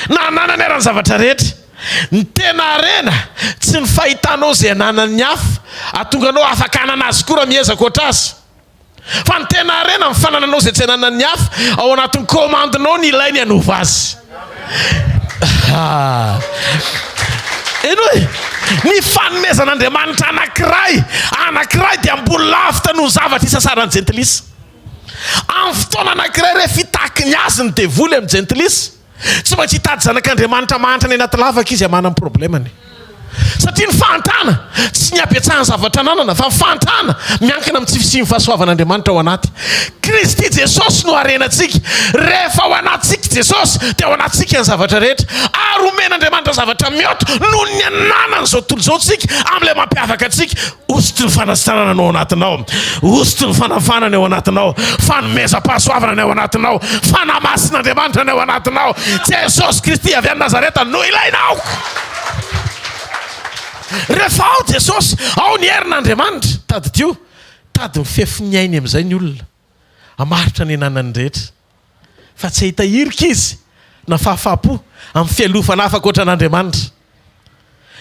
Na ananany ara ny zavatra rehetra. Ny tena harena tsy ny fahitanao izay ananan'ny hafa, ahatonga anao afaka hanana azy koa raha miezaka ohatr'azy. Fa ny tena harena ny fanananao izay tsy ananan'ny hafa, ao anatin'ny commande-nao ny ilainy hanova azy. Henoy, ny fanomezan'Andriamanitra anankiray, anankiray dia ambony lavitra noho ny zavatra isasaran'ny jentilisa. Amin'ny fotoana anankiray rehefa hitaky ny azy ny devoly amin'ny jentilisa, tsy maintsy hitady zanak'Andriamanitra mahantra any anaty lavaka izy hamahana ny problemany. Satria ny fahantrana tsy ny habetsahan'ny zavatra ananana fa ny fahantrana miankina amin'ny tsy fisian'ny fahasoavan'Andriamanitra ao anaty. Kristy Jesosy no harenantsika. Rehefa ao anatintsika Jesosy dia ao anatintsika ny zavatra rehetra. Ary omen'Andriamanitra zavatra mihoatra noho ny ananan'izao tontolo izao tsika amin'ilay mampiavaka antsika. Hosotry ny fanasitranana no ao anatinao. Hosotry ny fanafana ny ao anatinao. Fanomezam-pahasoavana ny ao anatinao. Fanahy Masin'Andriamanitra ny ao anatinao. Jesosy Kristy avy any Nazareta no ilainao. Rehefa ao Jesosy, ao ny herin'Andriamanitra. Tadidio, tady ny fefin'ny ainy amin'izay ny olona. Hamaritra ny ananany rehetra. Fa tsy hahita hirika izy na fahafaham-po amin'ny fialofana hafa ankoatra an'Andriamanitra.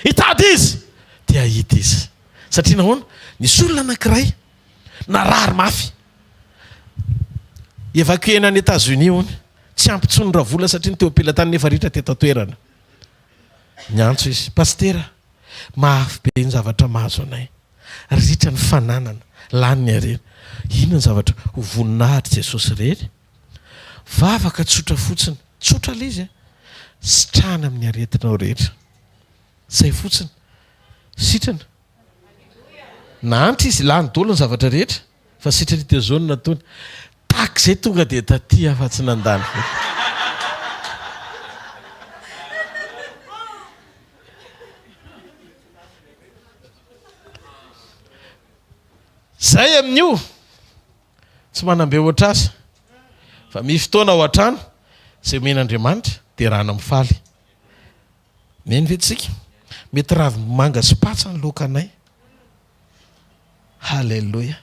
Hitady izy, dia hahita izy. Satria nahoana? Nisy olona anankiray narary mafy. Évacuer-na any États-Unis hono. Tsy ampy intsony ravola satria ny teo am-pelatanany efa ritra teto an-toerana. Niantso izy, Pasitera, mafy be ny zavatra mahazo anay. Ritra ny fananana, lany ny harena. Inona ny zavatra ho voninahitr'i Jesosy irery? Vavaka tsotra fotsiny. Tsotra ilay izy a! Sitrana amin'ny aretinao rehetra. Izay fotsiny. Sitrana. Nahantra izy, lany daholo ny zavatra rehetra, fa sitrana ity zao no nataony. Tahaka izay tonga dia taty aho fa tsy nandany vola. Zay amin'io tsy manam-be ohatr'azy fa misy fotoana ao an-trano izay omen'Andriamanitra dia rana mifaly. Mino ve tsika? Mety ravim-bomanga sy patsa ny laokanay. Haleloia.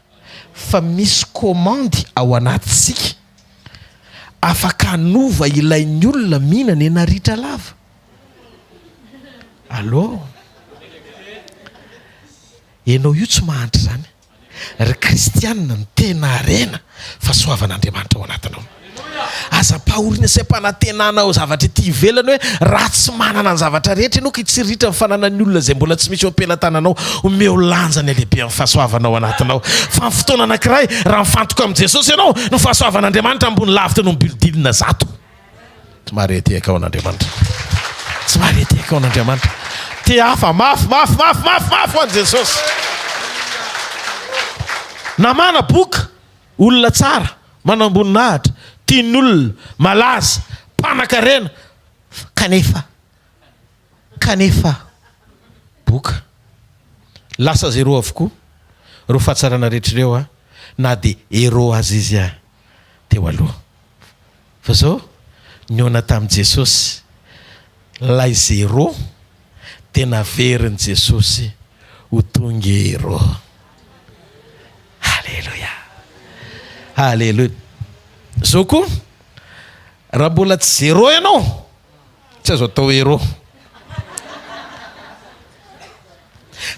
Fa misy commande ao anatintsika afaka hanova ilain'ny olona mihinana ena ritra lava. Allô? Enao io tsy mahantra izany. Ry kristianina, ny tena harena, fahasoavan'Andriamanitra ao anatinao. Aza ampahorina sy ampanantenana ao zavatra ety ivelany hoe raha tsy manana ny zavatra rehetra ianao ka hitsiriritra ny fananan'ny olona izay mbola tsy misy eo am-pelatananao. Omeo lanja ny halehibehan'ny fahasoavana ao anatinao. Fa ny fotoana anankiray, raha mifantoka amin'i Jesosy ianao, ny fahasoavan'Andriamanitra ambony lavitra noho ny building zato. Tsy mahare tehaka ao an'Andriamanitra. Tsy mahare tehaka ao an'Andriamanitra. Tehafa mafy, mafy, mafy, mafy, mafy ho an'i Jesosy. Namana boka, olona tsara, manamboninahitra, tian'ny olona, malaza, mpanan-karena, kanefa, kanefa boka. Lasa zéro avokoa ireo fahatsarana rehetra ireo na dia héros aza izy teo aloha. Fa zao, nihaona tamin'i Jesosy, lay zéro dia naverin'i Jesosy ho tonga héros. Aleloia! Aleloia! Zao koa, raha mbola tsy zéro ianao, tsy azo atao héros.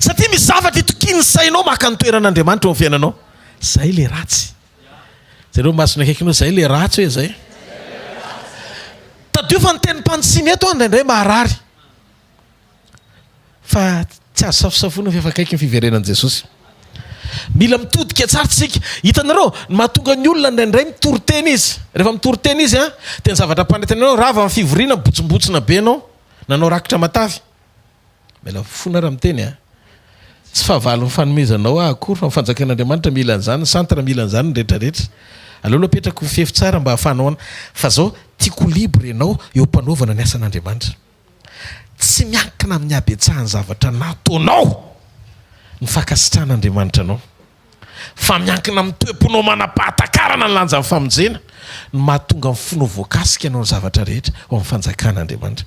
Satria misy zavatra itokian'ny sainao maka ny toeran'Andriamanitra eo amin'ny fiainanao. Zay le ratsy. Jereo masony akaikinao, zay le ratsy hoe zay. Tadidio fa ny tenim-panitsiana eto indraindray maharary. Fa tsy azo safosafoina fa efa akaiky ny fiverenan'i Jesosy. Mila mitodika tsara tsika. Hitanareo, ny mahatonga ny olona indraindray mitory teny izy. Rehefa mitory teny izy an, dia ny zavatra ampandraisany anao, rava ny fivoriana, mibotsimbotsina be ianao, nanao rakitra matavy. Miala fona raha miteny an. Tsy fahavalon'ny fanomezanao aho akory fa ny fanjakan'Andriamanitra mila an'izany, ny centre mila an'izany, ny rehetra rehetra. Aleo aloha apetrako ny fefy tsara mba ahafahanao an. Fa zao, tiako ho libre ianao eo am-panaovana ny asan'Andriamanitra. Tsy miankina amin'ny habetsahan'ny zavatra nataonao ny fankasitrahan'Andriamanitra anao, fa miankina amin'ny toe-ponao manam-pahatakarana ny lanjan'ny famonjena no mahatonga ny fonao voakasika hanao ny zavatra rehetra ao amin'ny fanjakan'Andriamanitra.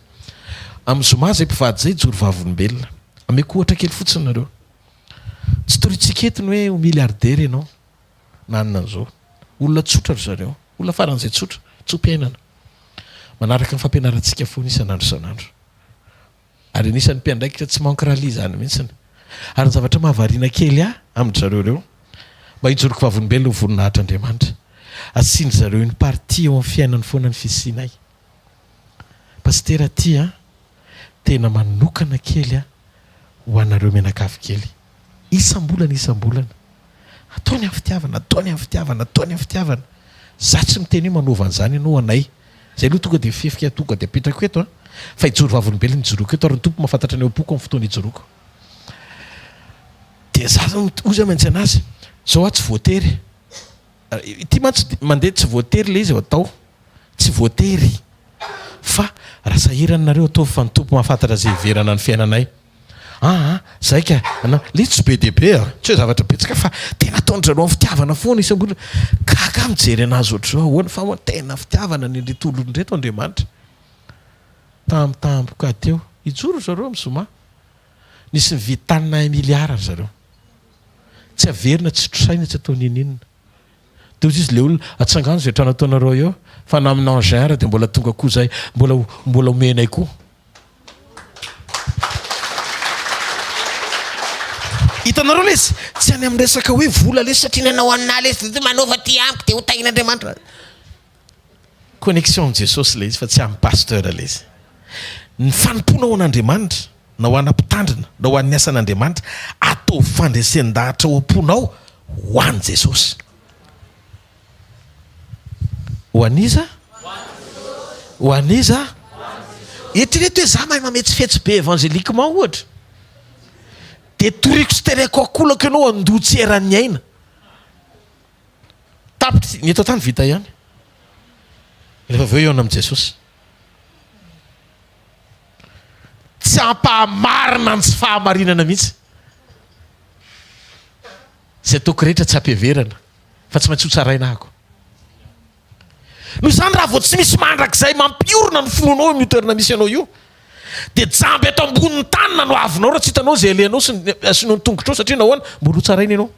Amin'ny zoma izay mpivady izay hijoro vavolombelona. Ameko ohatra kely fotsiny nareo. Tsy torintsika eto ny hoe ho milliardaire ianao na anona an'izao. Olona tsotra ry zareo. Olona faran'izay tsotra, tso-piainana. Manaraka ny fampianarantsika foana isan'andro isan'andro. Ary anisan'ny mpiandraikitra tsy manque rallye izany mihitsiny. Ary ny zavatra mahavariana kely ahy amin-dry zareo ireo, mba hijoroko vavolombelona ho voninahitr'Andriamanitra, asian-dry zareo une partie eo amin'ny fiainany foana ny fisianay. Pasitera aty an, tena manokana kely aho ho anareo mianakavy kely. Isam-bolana isam-bolana. Ataony amin'ny fitiavana, ataony amin'ny fitiavana, ataony amin'ny fitiavana. Za tsy miteny hoe manaova an'izany ianao anay. Zay aloha tonga dia fefika tonga dia apetrako eto an. Fa hijoro vavolombelona ny ijoroako eto ary ny Tompo mahafantatra ny ao am-poko amin'ny fotoana ijoroako. Dia za zany hoy za mantsy anazy, zao aho tsy voatery. Ity mantsy mandeha tsy voatery ilay izy atao. Tsy voatery. Fa raha sahirana nareo ataovy fa ny Tompo mahafantatra izay hiverana ny fiainanay. Aa zay ka, na le tsy be dia be a, tsy hoe zavatra betsaka fa tena ataon-dry zareo amin'ny fitiavana foana isam-bolana. Gaga aho mijery anazy ohatr'izao, ahoana fa ahoana, tena fitiavana ny an'ireto olona ireto Andriamanitra. Tampotampoka teo, hijoro ry zareo amin'ny zoma. Nisy nividy tanina un milliard ry zareo. Tsy averina, tsy trosaina, tsy atao n'inon'inona. Dia hoy izy le olona, atsangano izay trano ataonareo eo, fa na amin'ny engin ara dia mbola tonga koa izay, mbola mbola omenay koa. Hitanareo lesy, tsy any amin'ny resaka hoe vola lesy satria nanao an'ahy lesy dia manaova aty amiko dia ho tahin'Andriamanitra. Connexion amin'i Jesosy ilay izy fa tsy amin'ny pasteur ilay izy. Ny fanompoana ho an'Andriamanitra na ho ana mpitandrina na ho an'ny asan'Andriamanitra, ataovy fandresen-dahatra ao am-ponao ho an'i Jesosy. Ho an'iza? Ho an'iza? Eritrereto hoe za mahay mametsifetsy be évangéliquement ohatra. Dia toriko sy tereko akolako ianao handoa tsy eran'ny aina. Tapitra ny eto an-tany vita ihany. Rehefa avy eo hihaona amin'i Jesosy. Tsy hampahamarina ny tsy fahamarinana mihitsy. Izay ataoko rehetra tsy hampiheverana fa tsy maintsy hotsaraina ako. Noho izany raha vao tsy misy mandrakizay mampiorina ny finoanao eo amin'io toerana misy anao io dia jamba eto ambonin'ny tany na no avinao raha tsy hitanao izay alehanao sy ny asianao ny tongotrao satria nahoana? Mbola hotsaraina ianao.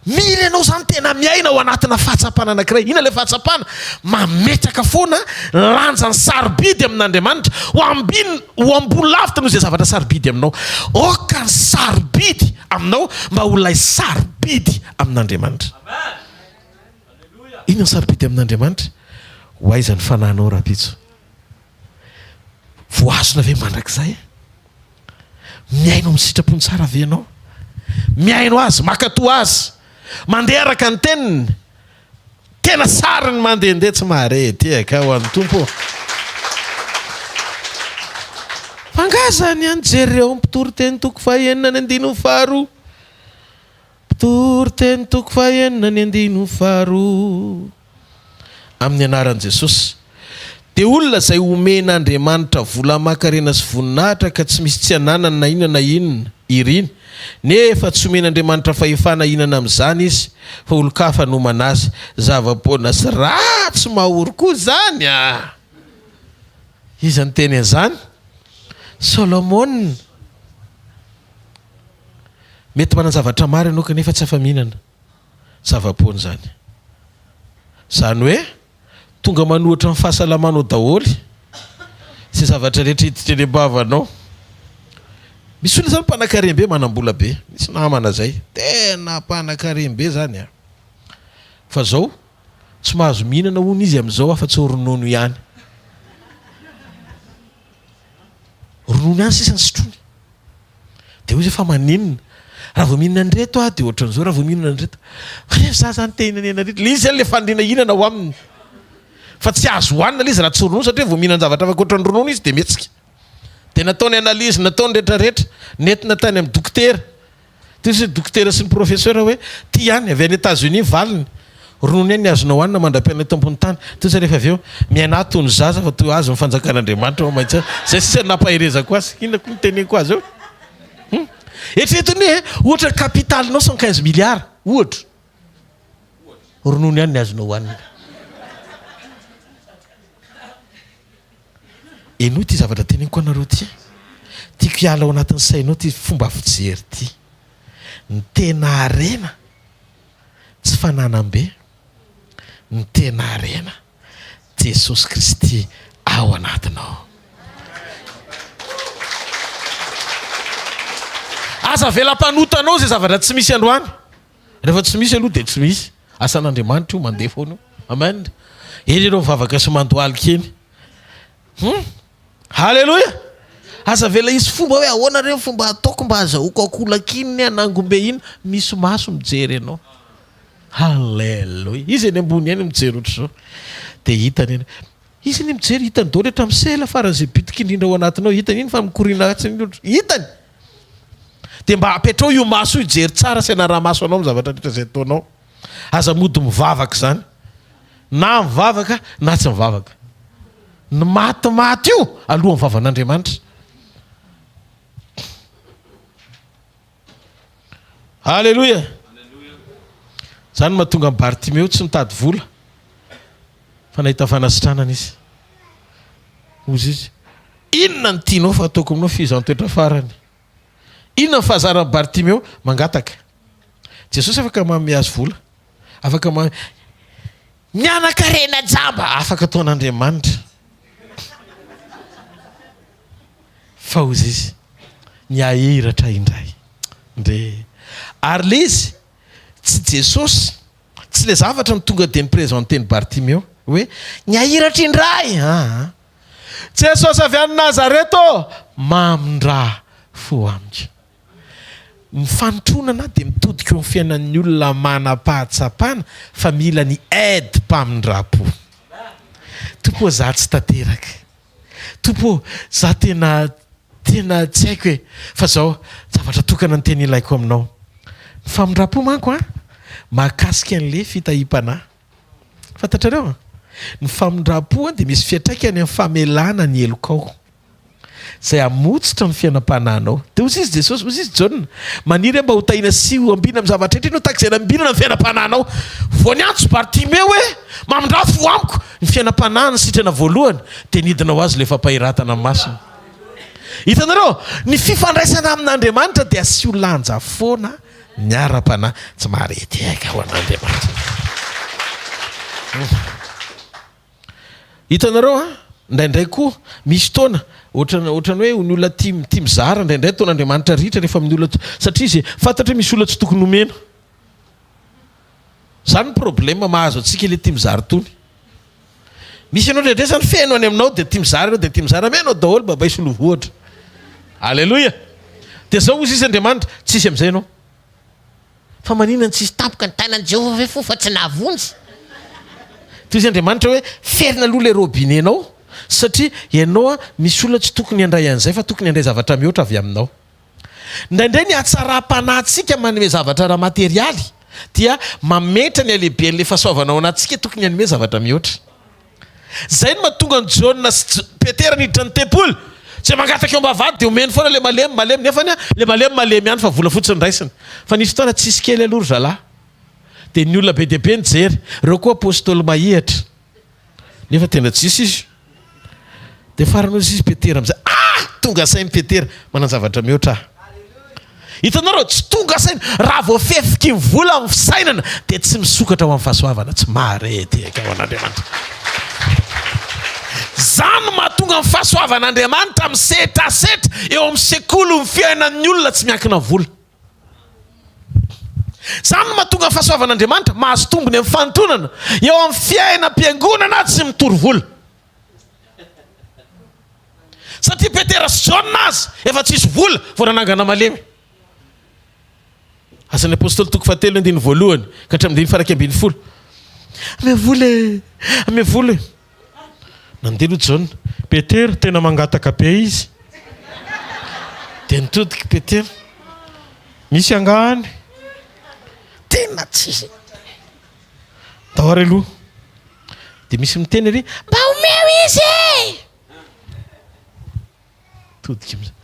Mila ianao izany tena miaina ao anatina fahatsapana anankiray. Inona ilay fahatsapana? Mametraka foana lanjany sarobidy amin'Andriamanitra ho ambiny, ho ambony lavitra noho izay zavatra sarobidy aminao. Aoka ny sarobidy aminao mba ho ilay sarobidy amin'Andriamanitra. Inona ny sarobidy amin'Andriamanitra? Ho aiza ny fanahinao rahampitso? Voahazona ve mandrakizay? Mihaino amin'ny sitrapony tsara ve ianao? Mihaino azy, mankatò azy, mandeha araka ny teniny. Tena sariny mandehandeha tsy mahare tehaka ho an'ny Tompo. Fa angaha izany ihany jereo Mpitory teny toko fahenina ny andininy faharoa. Mpitory teny toko fahenina ny andininy faharoa. Amin'ny anaran'i Jesosy. Dia olona izay omen'Andriamanitra vola aman-karena sy voninahitra ka tsy misy tsy ananany na inona na inona iriny, nefa tsy omen'Andriamanitra fahefana hihinana amin'izany izy, fa olon-kafa no homana azy. Zava-poana sy ratsy mahory koa izany a! Iza niteny an'izany? Solomona. Mety manan-javatra maro ianao kanefa tsy afa-mihinana. Zava-poana izany. Izany hoe tonga manohitra ny fahasalamanao daholo izay zavatra rehetra hiditra eny am-bavanao. Misy olona izany mpanankarem-be, manam-bola be. Misy namana izay, tena mpanankarem-be izany an! Fa izao, tsy mahazo mihinana hono izy amin'izao afa-tsy ronono ihany. Ronono ihany sisa no sotroiny. Dia hoy izy hoe fa maninona? Raha vao mihinana an'ireto aho dia ohatran'izao, raha vao mihinana an'ireto. Fa nefa za zany te hihinana an'ireto. Ilay izy zany ilay faniriana hihinana ao aminy. Fa tsy azo hohanina ilay izy raha tsy ronono satria vao mihinana zavatra hafa ankoatra ny ronono izy dia mihetsika. Dia nataony analyse, nataony rehetrarehetra, nentina tany amin'ny dokotera. Teo sy ny dokotera sy ny professeur hoe, ty ihany, avy any Etats Unis valiny, ronono ihany ny azonao hanina mandra-piainana eto ambony tany. Teo zay rehefa avy eo, miainà toy ny zaza fa toy azy ny fanjakan'Andriamanitra ao maintsy. Zay sisa no nampaherezako azy. Inona koa no teneniko azy eo? Hum. Eritrereto anie e, ohatra ny capital-nao 115 milliards, ohatra. Ronono ihany ny azonao hohanina. Henoy ity zavatra teneniko anareo ity. Tiako hiala ao anatin'ny sainao ity fomba fijery ity. Ny tena harena tsy fananam-be. Ny tena harena Jesosy Kristy ao anatinao. Aza avela hampanota anao izay zavatra tsy misy androany. Rehefa tsy misy aloha dia tsy misy. Asan'Andriamanitra io, mandeha foana io. Amen. Eny ianao mivavaka sy mandohalika eny. Hum. Haleloia. Aza avela hisy fomba hoe ahoana re ny fomba ataoko mba hazahoako akolaka iny ne hanangom-be iny. Misy maso mijery anao. Haleloia. Izy eny ambony eny mijery ohatr'izao. Dia hitany eny. Izy anie mijery, hitany daholo hatramin'ny sela faran'izay bitika indrindra ao anatinao. Hitany iny fa mikoriana ratsy iny ohatra. Hitany. Dia mba apetrao io maso io hijery tsara sy hanara-maso anao amin'ny zavatra rehetra izay ataonao. Aza mody mivavaka izany. Na mivavaka na tsy mivavaka. Ny matimaty io alohan'ny vavan'Andriamanitra. Alléluia. Izany no mahatonga an'i Bartimeo tsy nitady vola fa nahita fanasitranana izy. Hozy izy, inona no tianao fa ataoko aminao fehezan-toetra farany? Inona ny fahazaran'i Bartimeo? Mangataka. Jesosy afaka manome azy vola. Afaka man Ny anankarena jamba afaka ataon'Andriamanitra. Fa hozy izy, ny hahiratra indray. Ndre. Ary le izy, tsy Jesosy, tsy le zavatra no tonga dia ni-presenter-n'i Bartimeo, hoe, ny hahiratra indray! Aa. Jesosy avy any Nazareth ô, mamindrà fo amiko. Ny fanotronana dia mitodika eo amin'ny fiainan'ny olona manam-pahatsapana fa mila ny aide mpamindram-po. Tompo ô, za tsy tanteraka. Tompo ô, za tena, tena tsy haiko e. Fa zao, zavatra tokana no tena ilaiko aminao. Ny famindram-po manko an, mahakasika an'le fitahiam-panahy. Fantatrareo? Ny famindram-po dia misy fiantraikany amin'ny famelana ny helokao. Izay hamotsitra ny fiainam-panahinao. Dia hoy izy Jesosy, hoy izy Jaona, maniry aho mba ho tahiana sy ho ambinina amin'ny zavatra rehetra, inona tahaka izay nambinana ny fiainam-panahinao. Vao niantso Bartimeo hoe, mamindrà fo amiko, ny fiainam-panahiny sitrana voalohany, dia nidina ho azy ilay fampahiratana masina. Hitanareo, ny fifandraisana amin'Andriamanitra dia asio lanja foana ny ara-panahy. Tsy maharety ho an'Andriamanitra. Hitanareo an, indraindray koa misy fotoana ohatrany ohatrany hoe ny olona tia tia mizara indraindray ataon'Andriamanitra ritra rehefa amin'ny olona satria izy fantatra hoe misy olona tsy tokony homena. Zany ny problème mahazo antsika ilay tia mizara itony. Misy ianao indraindray zany feno any aminao dia tia mizara ianao dia tia mizara, amenao daholo babay solovohitra. Aleloia. Dia zao hozy izy Andriamanitra, tsisy amin'izay ianao. Fa maninona no tsisy tampoka ny tanan'i Jehovah ve fo fa tsy nahavonjy? Toy izy Andriamanitra hoe ferina aloha ilay robinet-nao satria ianao misy olona tsy tokony handray an'izay fa tokony handray zavatra mihoatra avy aminao. Indraindray ny hatsaram-panahintsika manome zavatra ara-materialy dia mametra ny halehiben'ilay fahasoavana ao anatintsika tokony hanome zavatra mihoatra. Izay no mahatonga an'i Jaona sy Petera niditra ny tempoly. Izay mangataka eo am-bavahady dia omeny foana ilay malemy, malemy. Nefany ilay malemy, malemy ihany fa vola fotsiny raisiny. Fa nisy fotoana tsisy kely aloha ry zalahy. Dia ny olona be dia be nijery. Ireo koa apostoly mahihatra. Nefa tena tsisy izy. Dia farany hoy izy Petera amin'izay, ah! Tonga saina Petera, manan-javatra mihoatra aho. Hitanareo, tsy tonga saina. Raha vao fefiky ny vola amin'ny fisainana, dia tsy misokatra ho amin'ny fahasoavana, tsy mahare tehaka ho an'Andriamanitra. Izany no mahatonga ny fahasoavan'Andriamanitra misetrasetra eo amin'ny sekoly ny fiainan'ny olona tsy miankina vola. Izany no mahatonga ny fahasoavan'Andriamanitra mahazo tombony amin'ny fanintonana eo amin'ny fiainam-piangonana tsy mitory vola. Satria Petera sy Jaona aza efa tsisy vola vao nanangana malemy. Asan'ny Apostoly toko fahatelo andininy voalohany ka hatramin'ny andininy faha-11. Ameo vola e! Ameo vola e! Nandeha aloha Jaona. Petera, tena mangataka be izy. Dia nitodika i Petera. Misy angaha any? Tena tsisy. Ndao ary aloha. Dia misy miteny ery, mba omeo izy e! Todika amizay.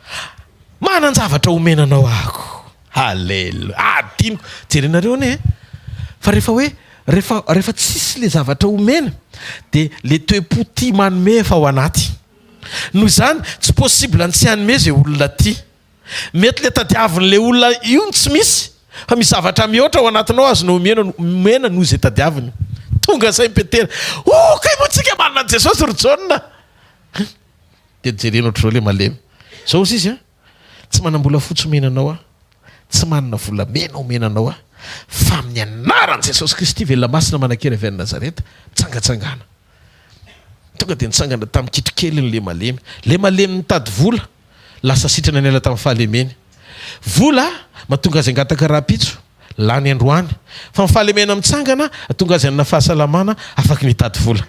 Manan-javatra omena anao aho. Haleloia. Adinoko. Jerenareo anie e. Fa rehefa hoe rehefa rehefa tsisy le zavatra omena dia le toe-po tia manome efa ao anaty. Noho izany tsy possible ny tsy hanome izay olona tia. Mety le tadiavin'le olona io no tsy misy fa misy zavatra mihoatra ao anatinao azonao omena omena noho izay tadiaviny. Tonga sain'i Petera. Oh kay moa tsika manana an'i Jesosy ry Jaona. Dia jerena ohatr'izao ilay malemy. Izao hozy izy an, tsy manam-bolafotsy omena anao aho, tsy manana volamena omena anao aho, fa amin'ny anaran'i Jesosy Kristy velona masina manan-kery avy any Nazareta, mitsangantsangàna. Tonga dia nitsangana tamin'ny kitrokeliny ilay malemy. Ilay malemy nitady vola, lasa sitrana niala tamin'ny fahalemeny. Vola, mahatonga azy hangataka rahampitso, lany androany. Fa ny fahalemena mitsangana, hahatonga azy hanana fahasalamana, afaky ny hitady vola.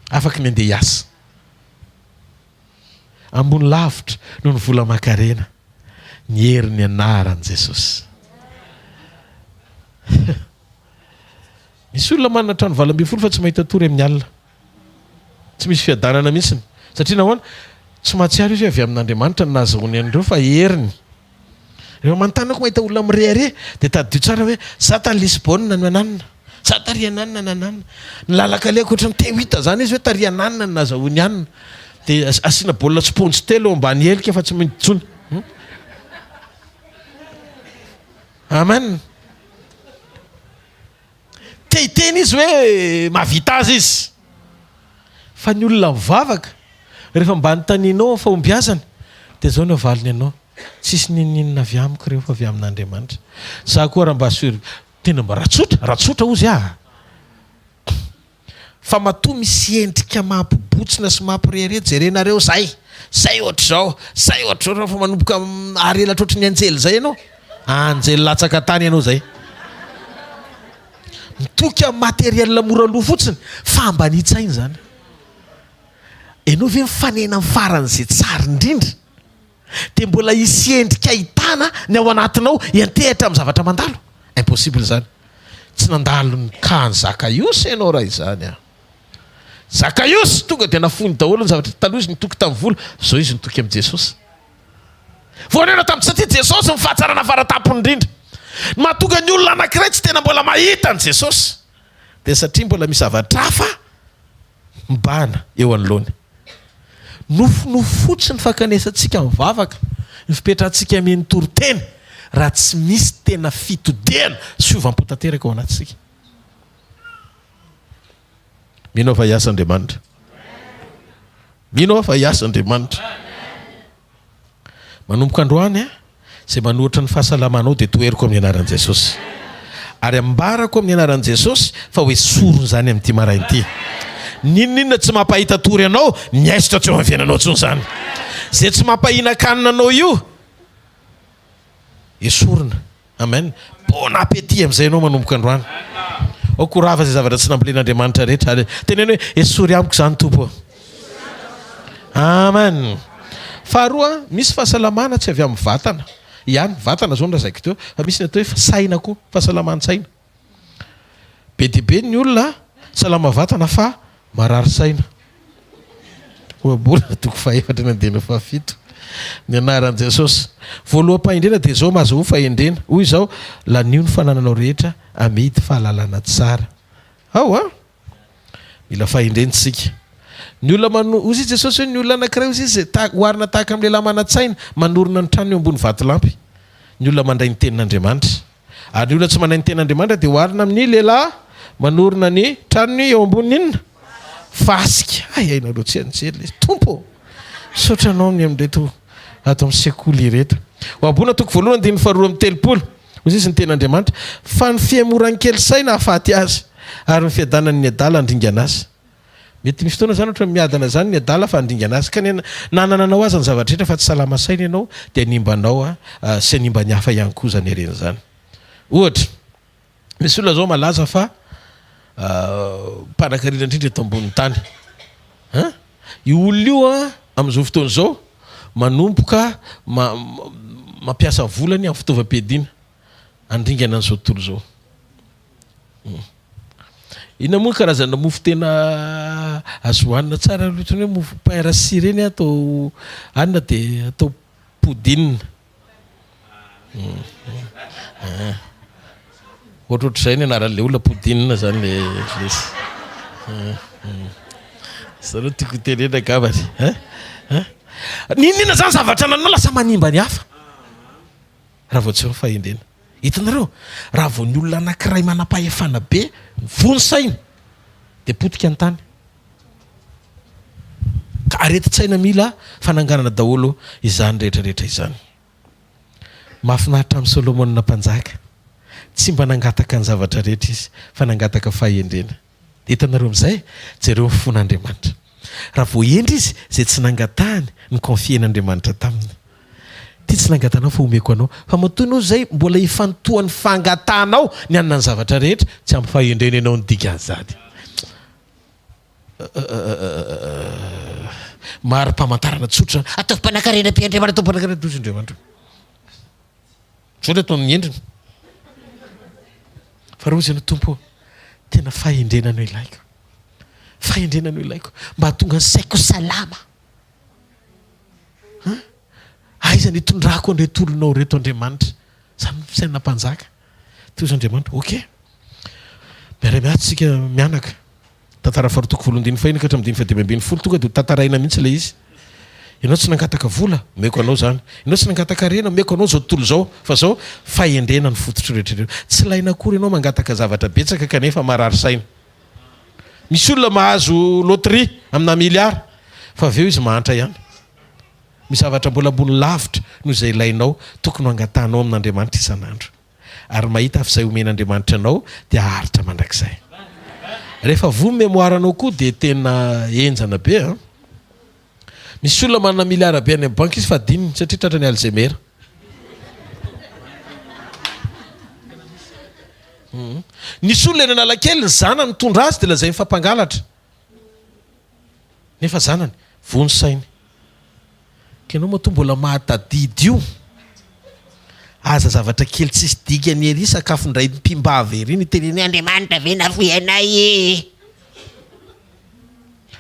Afaky ny handeha hiasa. Ambony lavitra noho ny vola aman-karena ny herin'ny anaran'i Jesosy. Misy olona manana trano 18 fa tsy mahita tory amin'ny alina. Tsy misy fiadanana mihitsy. Satria nahoana? Tsy mahatsiaro izy hoe avy amin'Andriamanitra no nahazahoany an'ireo fa heriny. Rehefa manontany aho mahita olona mirehareha dia tadidio tsara hoe za tany Lisbonne no nanana, za tary ananona nananona. Ny lalan-kalehako ohatran'ny te ho hita zany izy hoe tary ananona no nazahoany hanina. Dia asiana baolina spaonjy telo eo ambany helika fa tsy mino intsony. Amen. Te hiteny izy hoe mahavita azy izy. Fa ny olona mivavaka, rehefa mba anontanianao amin'ny fahombiazany, dia izao no avaliny anao, Tsisy n'inon'inona avy amiko ireo fa avy amin'Andriamanitra. Za koa raha mba sur, tena mba raha tsotra, raha tsotra hozy aho. Fa matoa misy endrika mampibotsina sy mampirehareha, jerenareo zay, zay ohatr'izao, zay ohatr'izao, rehefa manomboka ary elatra ohatry ny anjely zay ianao, anjely latsaka tany ianao zay. Mitoky amin'ny matériel mora loha fotsiny, fahambanian-tsaina izany. Ianao ve mifanena amin'ny faran'izay tsara indrindra? Dia mbola hisy endrika ahitana ny ao anatinao hiantehitra amin'ny zavatra mandalo? Impossible izany. Tsy nandalo ny cas an'i Zakaiosy ianao raha izany an. Zakaiosy tonga dia nafoiny daholo ny zavatra, taloha izy nitoky tamin'ny vola, izao izy nitoky amin'i Jesosy. Voanena tamin'i satria Jesosy ny fahatsarana faratampony indrindra. Ny mahatonga ny olona anankiray tsy tena mbola mahita an'i Jesosy dia satria mbola misy zavatra hafa mibahana eo anoloany. Nofinofy fotsiny ny fankanesantsika mivavaka, ny fipetrahantsika mihaino toriteny, raha tsy misy tena fitodihana sy fiovam-po tanteraka ao anatintsika. Mino aho fa hiasa Andriamanitra. Mino aho fa hiasa Andriamanitra. Manomboka androany, izay manohitra ny fahasalamanao dia toheriko amin'ny anaran'i Jesosy. Ary ambarako amin'ny anaran'i Jesosy fa ho esorina izany amin'ity maraina ity. N'inon'inona tsy mampahita tory anao, miaisotra tsy eo amin'ny fiainanao intsony izany. Izay tsy mampahinan-kanina anao io, esorina. Amen. Bon appétit amin'izay ianao manomboka androany. Aoka ho rava izay zavatra tsy nambolen'Andriamanitra rehetra. Ary teneno hoe esory amiko izany Tompo ô. Amen. Faharoa, misy fahasalamana tsy avy amin'ny vatana ihany. Vatana izao no lazaiko teo, fa misy ny atao hoe saina koa, fahasalaman-tsaina. Be dia be ny olona salama vatana fa marary saina. Ohabolana toko fahefatra ny andininy fahafito. Ny anaran'i Jesosy. Voaloham-pahendrena dia izao, mahazoa fahendrena. Hoy izao, lanio ny fanananao rehetra, amidy fahalalana tsara. Ao an! Mila fahendrena isika. Ny olona mano, hoy izy Jesosy hoe ny olona anankiray hoy izy, ta, oharina tahaka amin'ny lehilahy manan-tsaina, manorina ny tranony eo ambony vatolampy. Ny olona mandray ny tenin'Andriamanitra. Ary ny olona tsy mandray ny tenin'Andriamanitra dia oharina amin'ny lehilahy manorina ny tranony eo ambonin'ny inona? Fasika. Hay hainareo tsy hain-jery ilay izy. Tompo ô! Misaotra Anao ny amin'ireto ato amin'ny sekoly ireto. Ohabolana toko voalohany andininy faharoa amby telopolo. Hoy izy ny tenin'Andriamanitra, Fa ny fihemoran'ny kely saina hahafaty azy, ary ny fiadanan'ny adala handringana azy. Mety misy fotoana izany ohatra miadana izany ny adala fa handringana azy. Ka ny nanananao aza ny zavatra rehetra fa tsy salama saina ianao dia hanimba anao sy hanimba ny hafa ihany koa izany harena izany. Ohatra, misy olona izao malaza fa mpanankarena indrindra eto ambonin'ny tany. Hein? Io olona io an, amin'izao fotoana izao manomboka mampiasa volany amin'ny fitaovam-piadiana handringana an'izao tontolo izao. Inona moa ny karazana mofo tena azo hohanina tsara aloha ohatran'ny hoe mofo pain rassis ireny atao hanina dia atao poudine. Ohatrohatr'izay ny anaran'ilay olona poudine zany le le izy. Zay aloha tiako hotenenina angambany. N'inon'inona zany zavatra anananao lasa manimba ny hafa. Raha vao tsy eo ny fahendrena. Hitanareo? Raha vao ny olona anankiray manam-pahefana be, voa ny sainy, dia potika ny tany. Ka aretin-tsaina mila fananganana daholo izany rehetra rehetra izany. Mahafinaritra amin'i Solomona mpanjaka. Tsy mba nangataka ny zavatra rehetra izy, fa nangataka fahendrena. Hitanareo amin'izay? Jereo ny fon'Andriamanitra. Raha vao hendry izy, izay tsy nangatahany, ni-confier-n'Andriamanitra taminy. Ity tsy nangatanao fa omeko anao. Fa matoa ianao izay mbola ifantohan'ny fangatahanao ny hanana ny zavatra rehetra, tsy ampy fahendrena ianao ny dikan'izany. Mari-pamantarana tsotra. Ataovy mpanankarena be Andriamanitra, ataovy mpanankarena be Andriamanitra. Zao ny ataon'ny endriny. Fa raha hozy ianao, Tompo ô, tena fahendrena no ilaiko. Fahendrena no ilaiko mba hahatonga ny saiko salama. Hein? Aiza ny hitondrako an'ireto olonao ireto Andriamanitra? Izany ny fisainana mpanjaka. Toy izao Andriamanitra, ok. Miara-miasa isika mianaka. Tantara faharoa toko voalohany andininy fahiny ka hatramin'ny andininy fahadimy ambinifolo tonga dia ho tantaraina mihitsy ilay izy. Ianao tsy nangataka vola, omeko anao izany. Ianao tsy nangataka harena, omeko anao izao tontolo izao. Fa izao, fahendrena ny fototr'ireo rehetra ireo. Tsy ilaina akory ianao mangataka zavatra betsaka kanefa marary saina. Misy olona mahazo loterie amina milliard fa avy eo izy mahantra ihany. Misy zavatra mbola ambony lavitra noho izay ilainao tokony ho angatahanao amin'Andriamanitra isan'andro. Ary mahita fa izay omen'Andriamanitra anao dia haharitra mandrakizay. Rehefa voa ny mémoire-nao koa dia tena henjana be an. Misy olona manana milliard be any amin'ny banky izy fa adinony satria tratran'ny Alzheimer. Nisy olona eny Analakely ny zanany nitondra azy dia lazainy fa mpangalatra. Nefa zanany, voa ny sainy. Ka ianao matoa mbola mahatadidy io, aza zavatra kely tsisy dikany ery sakafon-dray mpimbava ery no itenenany hoe Andriamanitra ve nafoy anay e!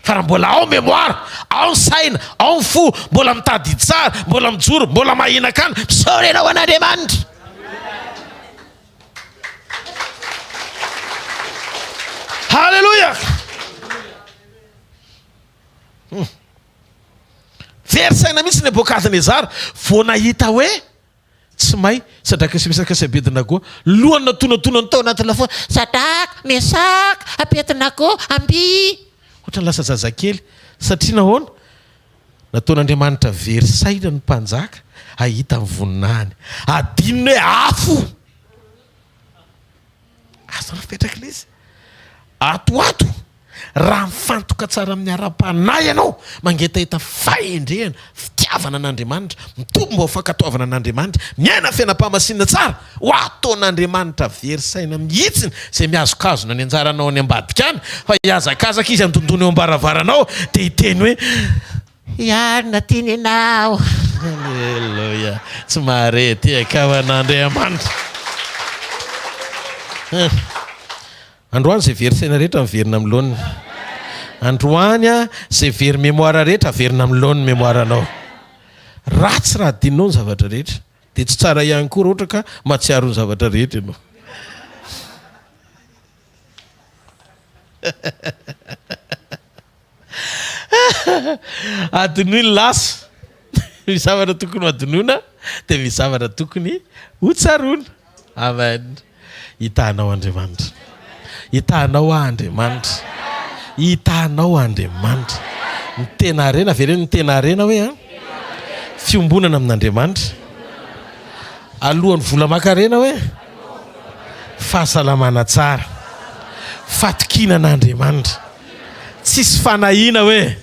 Fa raha mbola ao mémoire, ao ny saina, ao ny fo, mbola mitadidy tsara, mbola mijoro, mbola mahinan-kanina, misaora ianao an'Andriamanitra. Haleloia! Hmm. Very saina mihitsy Nebokadnezara vao nahita hoe tsy may Sadraka sy Mesaka sy Abednego. Lohany natonatonany tao anaty lafaoro, Sadraka, Mesaka, Abednego, amby! Ohatran'ny lasa zazakely. Satria nahoana? Nataon'Andriamanitra very saina ny mpanjaka hahita ny voninahiny. Adinony hoe afo! Azo napetraka ilay izy. Ato ho ato, raha mifantoka tsara amin'ny ara-panahy ianao, mangetaheta fahendrena, fitiavana an'Andriamanitra, mitombo ao fankatoavana an'Andriamanitra, miaina fiainam-pahamasinana tsara, ho ataon'Andriamanitra very saina mihitsy izay mihazokazona ny anjaranao any ambadika any, fa hihazakazaka izy handondona eo am-baravaranao dia hiteny hoe, Hiarina tiany ianao. Aleloia. Tsy mahare tehaka ho an'Andriamanitra. Androany izay very saina rehetra miverina amin'ny laoniny. Androany izay very mémoire rehetra averina amin'ny laoniny mémoire-nao. Ratsy raha adinonao ny zavatra rehetra. Dia tsy tsara ihany koa raha ohatra ka mahatsiaro ny zavatra rehetra ianao. Adinoy ny lasa. Misy zavatra tokony ho adinoina dia misy zavatra tokony ho tsaroana. Amen. Hitahanao Andriamanitra. Hitahanao aho Andriamanitra. Hitahanao Andriamanitra. Ny tena harena, avereno ny tena harena hoe an. Fiombonana amin'Andriamanitra. Alohan'ny vola aman-karena hoe fahasalamana tsara. Fatokiana an'Andriamanitra. Tsisy fanahiana hoe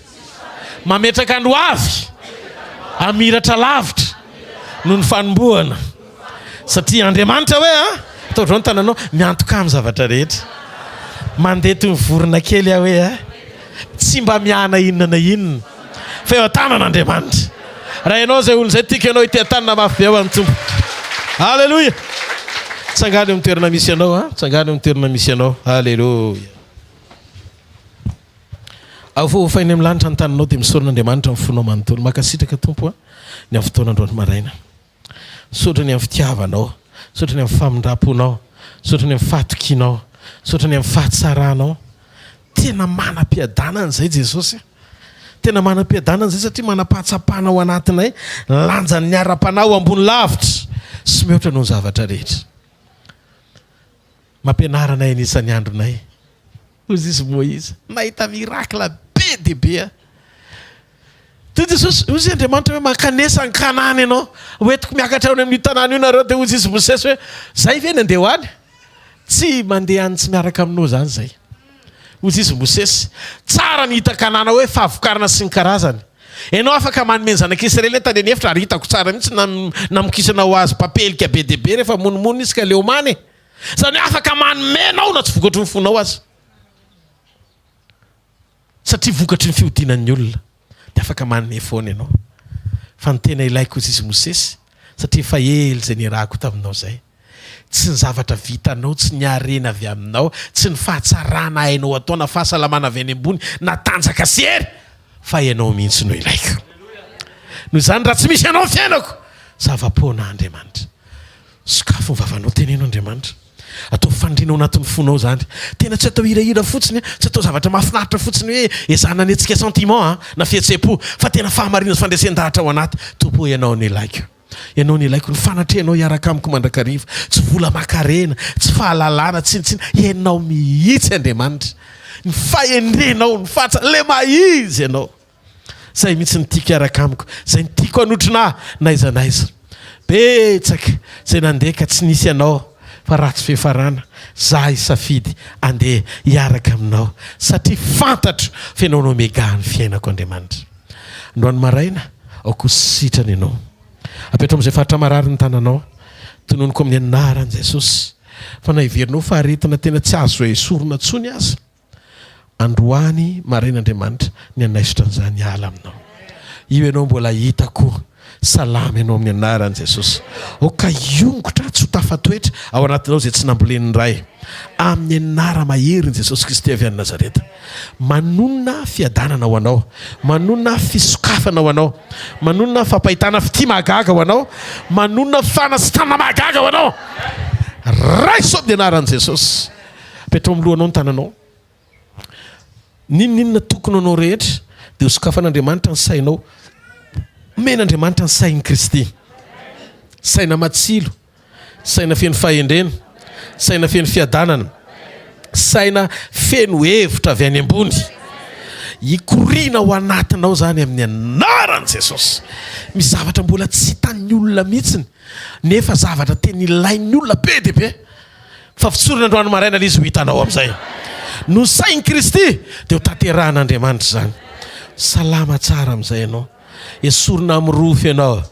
mametraka ny ho avy hamiratra lavitra noho ny fanombohana. Satria Andriamanitra hoe a, ataovy izao ny tananao, miantoka amin'ny zavatra rehetra. Mandeha toy ny vorona kely aho hoe a, tsy mba miahana inona na inona, fa eo an-tanan'Andriamanitra. Raha ianao izay olona izay, tiako ianao hiteha-tanana mafy be ho an'ny Tompo. Aleloia! Tsangano eo amin'ny toerana misy anao a, tsangano eo amin'ny toerana misy anao. Aleloia! Avoafainy amin'ny lanitra ny taninao dia misaorana Andriamanitra amin'ny fonao manontolo. Mankasitraka Tompo a, ny amin'ny fotoana androany maraina. Misaotra ny amin'ny fitiavanao, misaotra ny amin'ny famindram-ponao, misaotra ny amin'ny fahatokianao, misaotra ny amin'ny fahatsaranao. Tena manam-piadanana izay Jesosy a. Tena manam-piadanana izay satria manam-pahatsapana ao anatinay ny lanjan'ny ara-panahy ho ambony lavitra sy mihoatra noho ny zavatra rehetra. Mampianara anay anisan'ny andronay. Hoy izy Moizy, nahita miracle be dia be aho. Hoy Jesosy, hoy izy Andriamanitra hoe mankanesa any Kanana ianao, hoentiko miakatra any amin'io tanàna io nareo. Dia hoy izy Mosesy hoe, zay ve ny andeha ho any? Tsy mandeha any tsy miaraka aminao izany zay. Hoy izy Mosesy, tsara ny hita Kanana hoe fahavokarana sy ny karazany. Ianao afaka manome ny zanak'Israely tany an'efitra ary hitako tsara mihitsy namokisana ho azy papelika be dia be rehefa monomonona izy ka leo mana e. Izany hoe afaka manome anao na tsy vokatry ny fonao aza. Satria vokatry ny fihodinan'ny olona dia afaka manome foana ianao. Fa ny tena ilaiko hoy izy Mosesy, satria efa ela izay niarahako taminao izay. Tsy ny zavatra vitanao, tsy ny harena avy aminao, tsy ny fahatsarana hainao atao na fahasalamana avy any ambony na tanjaka sy hery fa ianao mihitsy no ilaiko. Noho izany raha tsy misy ianao ny fiainako, zava-poana Andriamanitra. Sokafy ny vavanao, teneno Andriamanitra. Ataovy faniriana ao anatin'ny fonao izany. Tena tsy atao hirahira fotsiny, tsy atao zavatra mahafinaritra fotsiny hoe ezahana hanetsika sentiment na fihetseham-po, fa tena fahamarinana sy fandresen-dahatra ao anaty. Tompo ô, Ianao no ilaiko. Ianao no ilaiko. Ny fanatrehanao hiaraka amiko mandrakariva. Tsy vola aman-karena, tsy fahalalana, tsinontsinona. Ianao mihitsy Andriamanitra. Ny fahendrenao, ny fahatsa-, ilay maha izy Ianao. Zay mihitsy ny tiako hiaraka amiko, zay ny tiako hanotrona ahy n'aiza n'aiza. Betsaka zay nandeha ka tsy nisy anao fa ratsy fiafarana, za hisafidy andeha hiaraka aminao satria fantatro fa ianao no omega ny fiainako Andriamanitra. Androany maraina aoka ho sitrana ianao. Apetrao amin'izay faritra marary ny tananao. Tononiko amin'ny anaran'i Jesosy fa na heverinao fa aretina tena tsy azo esorina intsony aza, Androany maraina Andriamanitra ny hanaisotra an'izany hiala aminao. Io ianao mbola hita koa. Salama ianao amin'ny anaran'i Jesosy. Aoka hiongotra tsy ho tafatoetra ao anatinao izay tsy nambolen'ny Ray. Amin'ny anara-maherin'i Jesosy Kristy avy any Nazareta. Manonona fiadanana ho anao. Manonona fisokafana ho anao. Manonona fampahitana fitia mahagaga ho anao. Manonona fanasitranana mahagaga ho anao. Raiso amin'ny anaran'i Jesosy. Apetraho amin'ny lohanao ny tananao. N'inon'inona tokony ho anao rehetra, dia hosokafan'Andriamanitra ny sainao. Omen'Andriamanitra ny sain'i Kristy. Saina matsilo, saina feno fahendrena, saina feno fiadanana, saina feno hevitra avy any ambony. Hikoriana ao anatinao izany amin'ny anaran'i Jesosy. Misy zavatra mbola tsy hitan'ny olona mihitsy, nefa zavatra tena ilain'ny olona be dia be. Fa fotsorina androany maraina ilay izy ho hitanao amin'izay. No sain'i Kristy dia ho tanterahan'Andriamanitra izany. Salama tsara amin'izay ianao. Esorina amin'ny rofy ianao.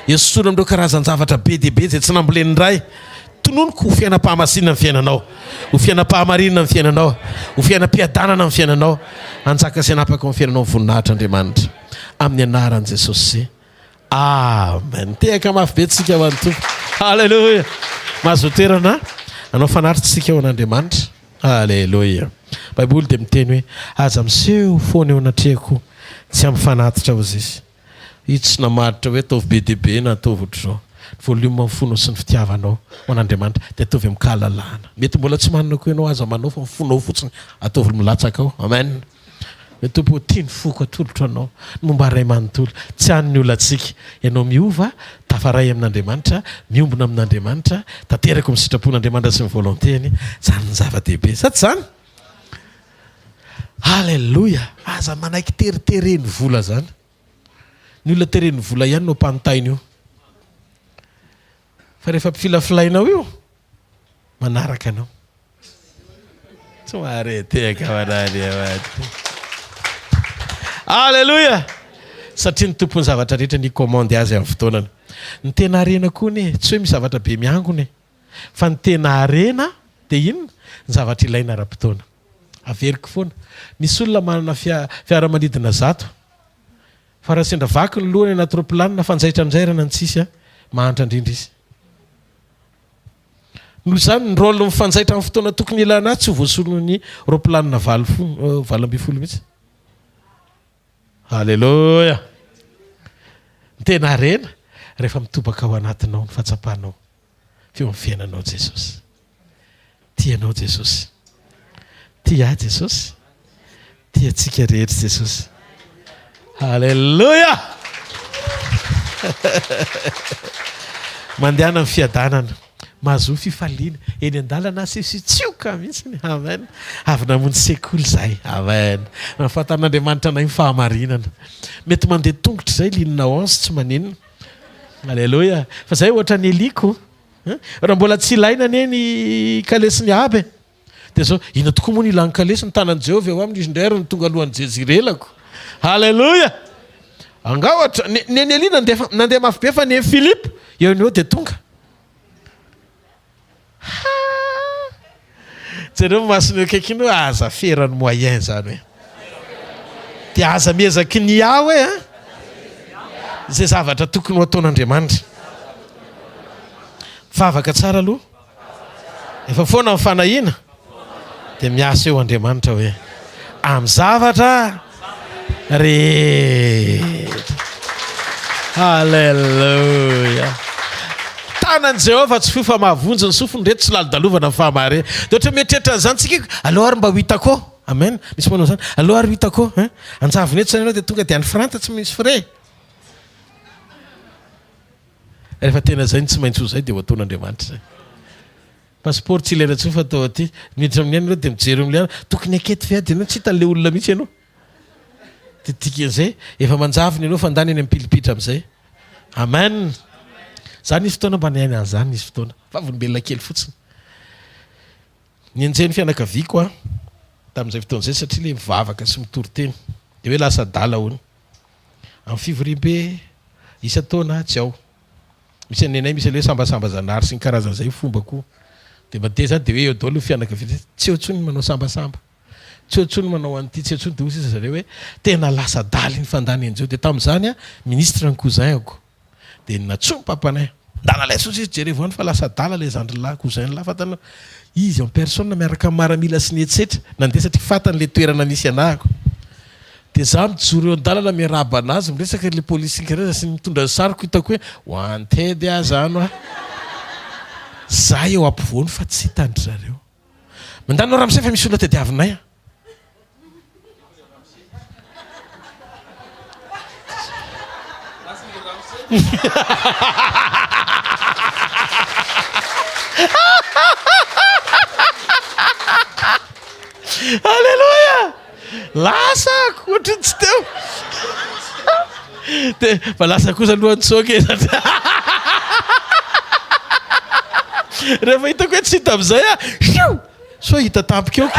Esorina amin'ireo karazan-javatra be dia be izay tsy nambolen'ny Ray. Tononiko ho fiainam-pahamasinana ny fiainanao. Ho fiainam-pahamarinana ny fiainanao. Ho fiainam-piadanana ny fiainanao. Hanjaka sy hanapaka ao amin'ny fiainanao ny voninahitr'Andriamanitra. Amin'ny anaran'i Jesosy. Amen. Tehaka mafy be tsika ho an'ny Tompo. Alléluia. Mahazo toerana hanao fanatitra tsika ho an'Andriamanitra. Alléluia. Baiboly dia miteny hoe aza miseho foana eo anatrehako tsy amin'ny fanatitra hozy izy. Izy tsy namaritra hoe ataovy be dia be na ataovy ohatr'izao. Ny volume ny fonao sy ny fitiavanao ho an'Andriamanitra dia ataovy amin-kahalalahana. Mety mbola tsy manana koa ianao aza manao fa ny fonao fotsiny ataovy milatsaka ao. Amen. Ry Tompo ô, tia ny foko atolotro Anao, ny momba Ray manontolo, tsy any ny olantsika. Ianao miova, tafaray amin'Andriamanitra, miombona amin'Andriamanitra, tanteraka amin'ny sitrapon'Andriamanitra sy ny volonté-ny, izany no zava-dehibe. Sa tsy izany? Alléluia! Aza manaiky teriteren'ny vola izany. Ny olona teren'ny vola ihany no ampanontaina io. Fa rehefa ampifilafilainao io, manaraka anao. Tsy mahare tehaka manary. Aleloia! Satria ny Tompon'ny zavatra rehetra ni-commande azy amin'ny fotoanany. Ny tena harena koa anie, tsy hoe misy zavatra be miangona e. Fa ny tena harena dia inona? Ny zavatra ilaina ara-potoana. Averiko foana, misy olona manana fiaramanidina zato, fa raha sendra vaky ny lohany anaty ropilanina, fanjaitra anjairana ny tsisy, mahantra indrindra izy. Noho izany, ny rôle mifanjaitra amin'ny fotoana tokony hilana azy tsy ho voasolon'ny ropilanina 18 mihitsy. Aleloia! Ny tena harena, rehefa mitobaka ao anatinao ny fahatsapanao fa eo amin'ny fiainanao Jesosy. Tia anao Jesosy. Tia ahy Jesosy. Tia antsika rehetra Jesosy. Aleloia! Mandehana amin'ny fiadanana. Mahazoa fifaliana. Eny an-dalana asesio tsioka mihitsy. Amen. Avy namonjy sekoly izahay. Amen. Nahafantaran'Andriamanitra anay ny fahamarinana. Mety mandeha tongotra izay ligne 11 tsy maninona. Aleloia. Fa izay ohatran'ny Eliko. Raha mbola tsy ilaina anie ny kalesin'i Ahaba e. Dia zao, inona tokoa moa no ilàn'ny kalesy? Ny tanan'i Jehovah eo aminy, izy indray ary no tonga alohan'i Jezirelako. Haleloia! Angaha ohatra, ny ny an'i Elia nandeha nandeha mafy be fa ny an'i Filipo eo no eo dia tonga. Ha! Jereo ny masony eo akaiky iny hoe aza feran'ny moyen izany hoe. Dia aza miezaky ny ahy hoe an! Izay zavatra tokony ho ataon'Andriamanitra. Vavaka tsara aloha. Efa foana ny fanahiana dia miasa eo Andriamanitra hoe amin'ny zavatra rehetra. Haleloia. Tanan'i Jehovah tsy fohy fa mahavonjy ny sofiny reto tsy lalodalovana ny fahamare. Dia ohatra mieritreritra an'izany tsika, aleo ary mba ho hitako. Amen. Misy manao izany. Aleo ary ho hitako. Hein? Anjavona eto izany ianao dia tonga dia any Frantsa tsy misy frais. Rehefa tena izay no tsy maintsy ho izay dia ho ataon'Andriamanitra izay. Passeport tsy ilaina intsony fa atao aty. Miditra amin'ny anona dia mijery eo amin'ilay anona. Tokony aketo ve aho dia ianao tsy hitan'ilay olona mihitsy ianao. Dia dikan'izay efa manjavona ianao fa andany any amin'ny pilipitra amin'izay. Amen. Za nisy fotoana mba niaina an'izany nisy fotoana. Vavolombelona kely fotsiny. Nenjehin'ny fianakaviako aho tamin'izay fotoana izay satria ilay mivavaka sy mitory teny. Dia hoe lasa adala hono. Amin'ny fivoriambe isan-taona tsy ao. Misy ny anay misy ilay hoe sambasamba zanahary sy ny karazan'izay fomba koa. Dia mandeha izany dia hoe eo daholo ny fianakaviana. Tsy eo intsony ny manao sambasamba. Tsy eo intsony ny manao an'ity, tsy eo intsony. Dia hoy sisa zareo hoe tena lasa adala iny fandany an'izao. Dia tamin'izany ministre ny cousin-ko. Dia nantsoiny papanay. Ndana lay sosa izy jerevo any fa lasa adala lay zandriny lahy cousin lahy fantany izy en personne miaraka amin'ny maramila sy ny etsetra nandeha satria fantany le toerana misy anahako dia za mijoro eo an-dalana miarahaba anazy miresaka le polisy sy sy mitondra ny sariko hitako hoe wanted aho zany hoa za eo ampovoany fa tsy hitan-dry zareo mandany anao ramose fa misy olona tadiavinay a Aleloia! Lasa ako, ohatran'ny tsy teo. Dia fa lasa kosa aloha nitsoaka e. Rehefa hitako hoe tsy hita amin'izay aho, fiou! Sao hita tampoka eo.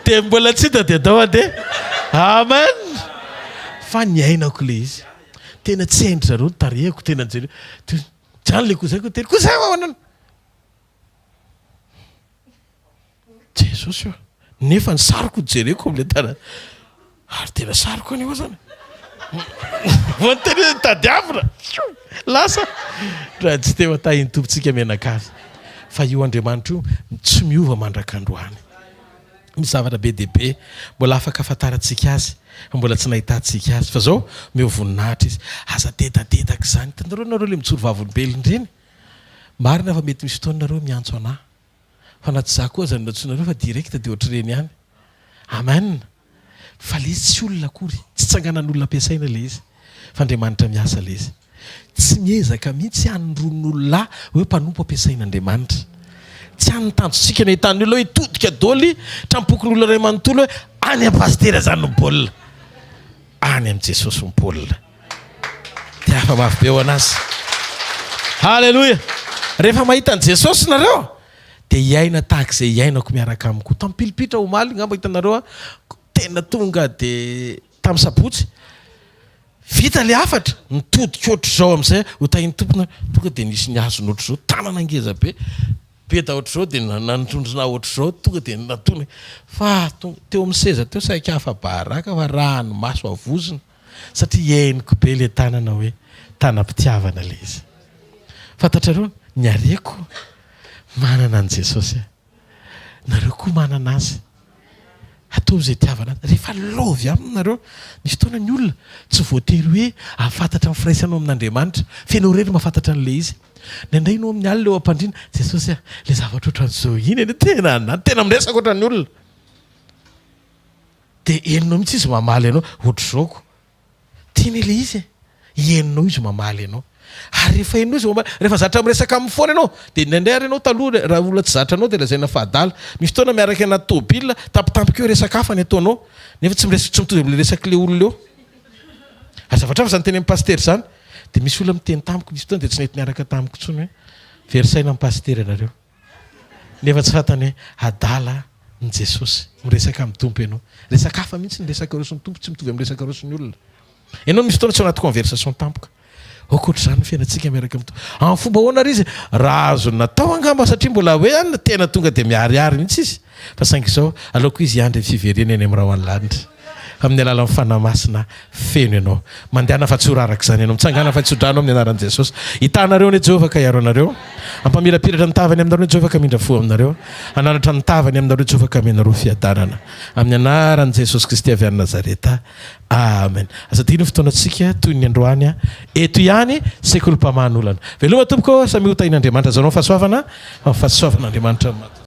Dia mbola tsy hita dia atao ande. Amen. Fa niainako le izy. Tena tsy hain-dry zareo ny tarehiko, tena jereo. Zany le cousin-ko niteny, cousin ahoana? Jesosy ô! Nefa ny sariko jereko amin'ilay tara. Ary tena sariko anie zany. Vao niteny hoe tadiavina. Lasa. Raha tsy teo tahin'ny Tompontsika mianakavy. Fa io Andriamanitra io tsy miova mandrak'androany. Misy zavatra be dia be mbola afaka ahafantarantsika azy fa mbola tsy nahitantsika azy. Fa zao, omeo voninahitra izy. Aza dedadedaka izany. Hitanareo nareo ilay mijoro vavolombelona ireny? Marina fa mety misy fotoana nareo miantso anah. Fa na tsy za koa aza no nantsoinareo fa direct dia ohatr'ireny ihany. Amen! Fa le izy tsy olona akory, tsy tsanganan'olona ampiasaina le izy, fa Andriamanitra miasa le izy. Tsy miezaka mihitsy hanondroan'olona ahy hoe mpanompo ampiasain'Andriamanitra. Tsy any ny tanjontsika ny ahitan'ny olona hoe hitodika doly trampokon'olona iray manontolo hoe any amin'ny pasitera zany ny baolina. Any amin'i Jesosy ny baolina. Dia hafa mafy be ho anazy. Haleloia! Rehefa mahita an'i Jesosy nareo. Dia hiaina tahaka izay iainako miaraka aminy koa. Tamin'ny pilipitra omaly angamba hitanareo aho, tena tonga dia tamin'ny sabotsy, vita ilay hafatra, nitodika ohatr'izao amin'izay, ho tahin'ny Tompo nareo, tonga dia nisy nihazona ohatr'izao, tanana ngeza be, peta ohatr'izao dia nanondrondrona ohatr'izao, tonga dia natono, fa tonga teo amin'ny seza teo saika afa-baraka fa ranomaso havozona, satria henoko be ilay tanana hoe tanam-pitiavana ilay izy. Fantatrareo, ny hareko manana an'i Jesosy aho. Nareo koa manana Azy. Ataovy izay itiavana Azy. Rehefa love aminy nareo, misy fotoana ny olona tsy voatery hoe hahafantatra ny firaisanao amin'Andriamanitra, fa ianao irery no mahafantatra an'ilay izy. Indraindray ianao amin'ny alina eo am-pandriana, Jesosy a, ilay zavatra ohatran'izao iny anie tena na tena miresaka ohatran'ny olona. Dia henonao mihitsy izy mamaly anao, ohatr'izao ko. Tiany ilay izy e. Henonao izy mamaly anao. Ary rehefa henonao izy mamaly, rehefa zatra miresaka aminy foana ianao, dia indraindray ary ianao taloha raha olona tsy zatra anao dia lazaina fa adala. Misy fotoana miaraka anaty tôbila, tampotampoka eo resaka hafa ny ataonao, nefa tsy miresaka, tsy mitovy amin'ilay resak'ilay olona eo. Ary zavatra hafa izany tenenin'ny pasitera izany. Dia misy olona miteny tamiko, nisy fotoana dia tsy nety niaraka tamiko intsony hoe, very saina ny pasitera ianareo. Nefa tsy fantany hoe adala ny Jesosy. Miresaka amin'ny Tompo ianao. Resaka hafa mihitsy ny resaka aroson'ny Tompo, tsy mitovy amin'ny resaka aroson'ny olona. Ianao misy fotoana tsy ao anaty conversation tampoka. Aoka ohatr'izany ny fiainantsika miaraka amin'ny Tompo. Amin'ny fomba ahoana ary izy? Raha azony natao angamba satria mbola hoe any tena tonga dia miharihary mihitsy izy. Fa saingy izao, aleoko izy hiandry ny fiverenany any amin'ny rahona lanitra. Amin'ny alalan'ny Fanahy Masina feno ianao. Mandehana fa tsy ho raraka izany ianao. Mitsangàna fa tsy ho-drano amin'ny anaran'i Jesosy. Hitaha anareo anie Jehovah ka hiaro anareo. Hampamirapiratra ny tavany aminareo anie Jehovah ka hamindra fo aminareo. Hananatra ny tavany aminareo Jehovah ka hamenareo fiadanana. Amin'ny anaran'i Jesosy Kristy avy any Nazareta. Amen. Aza adino ny fotoanantsika toy ny androany eto ihany, sekolim-pamahan'olana. Veloma tompoko, samia ho tahin'Andriamanitra. Azahoanao fahasoavana, fa ny fahasoavan'Andriamanitra no mahatonga.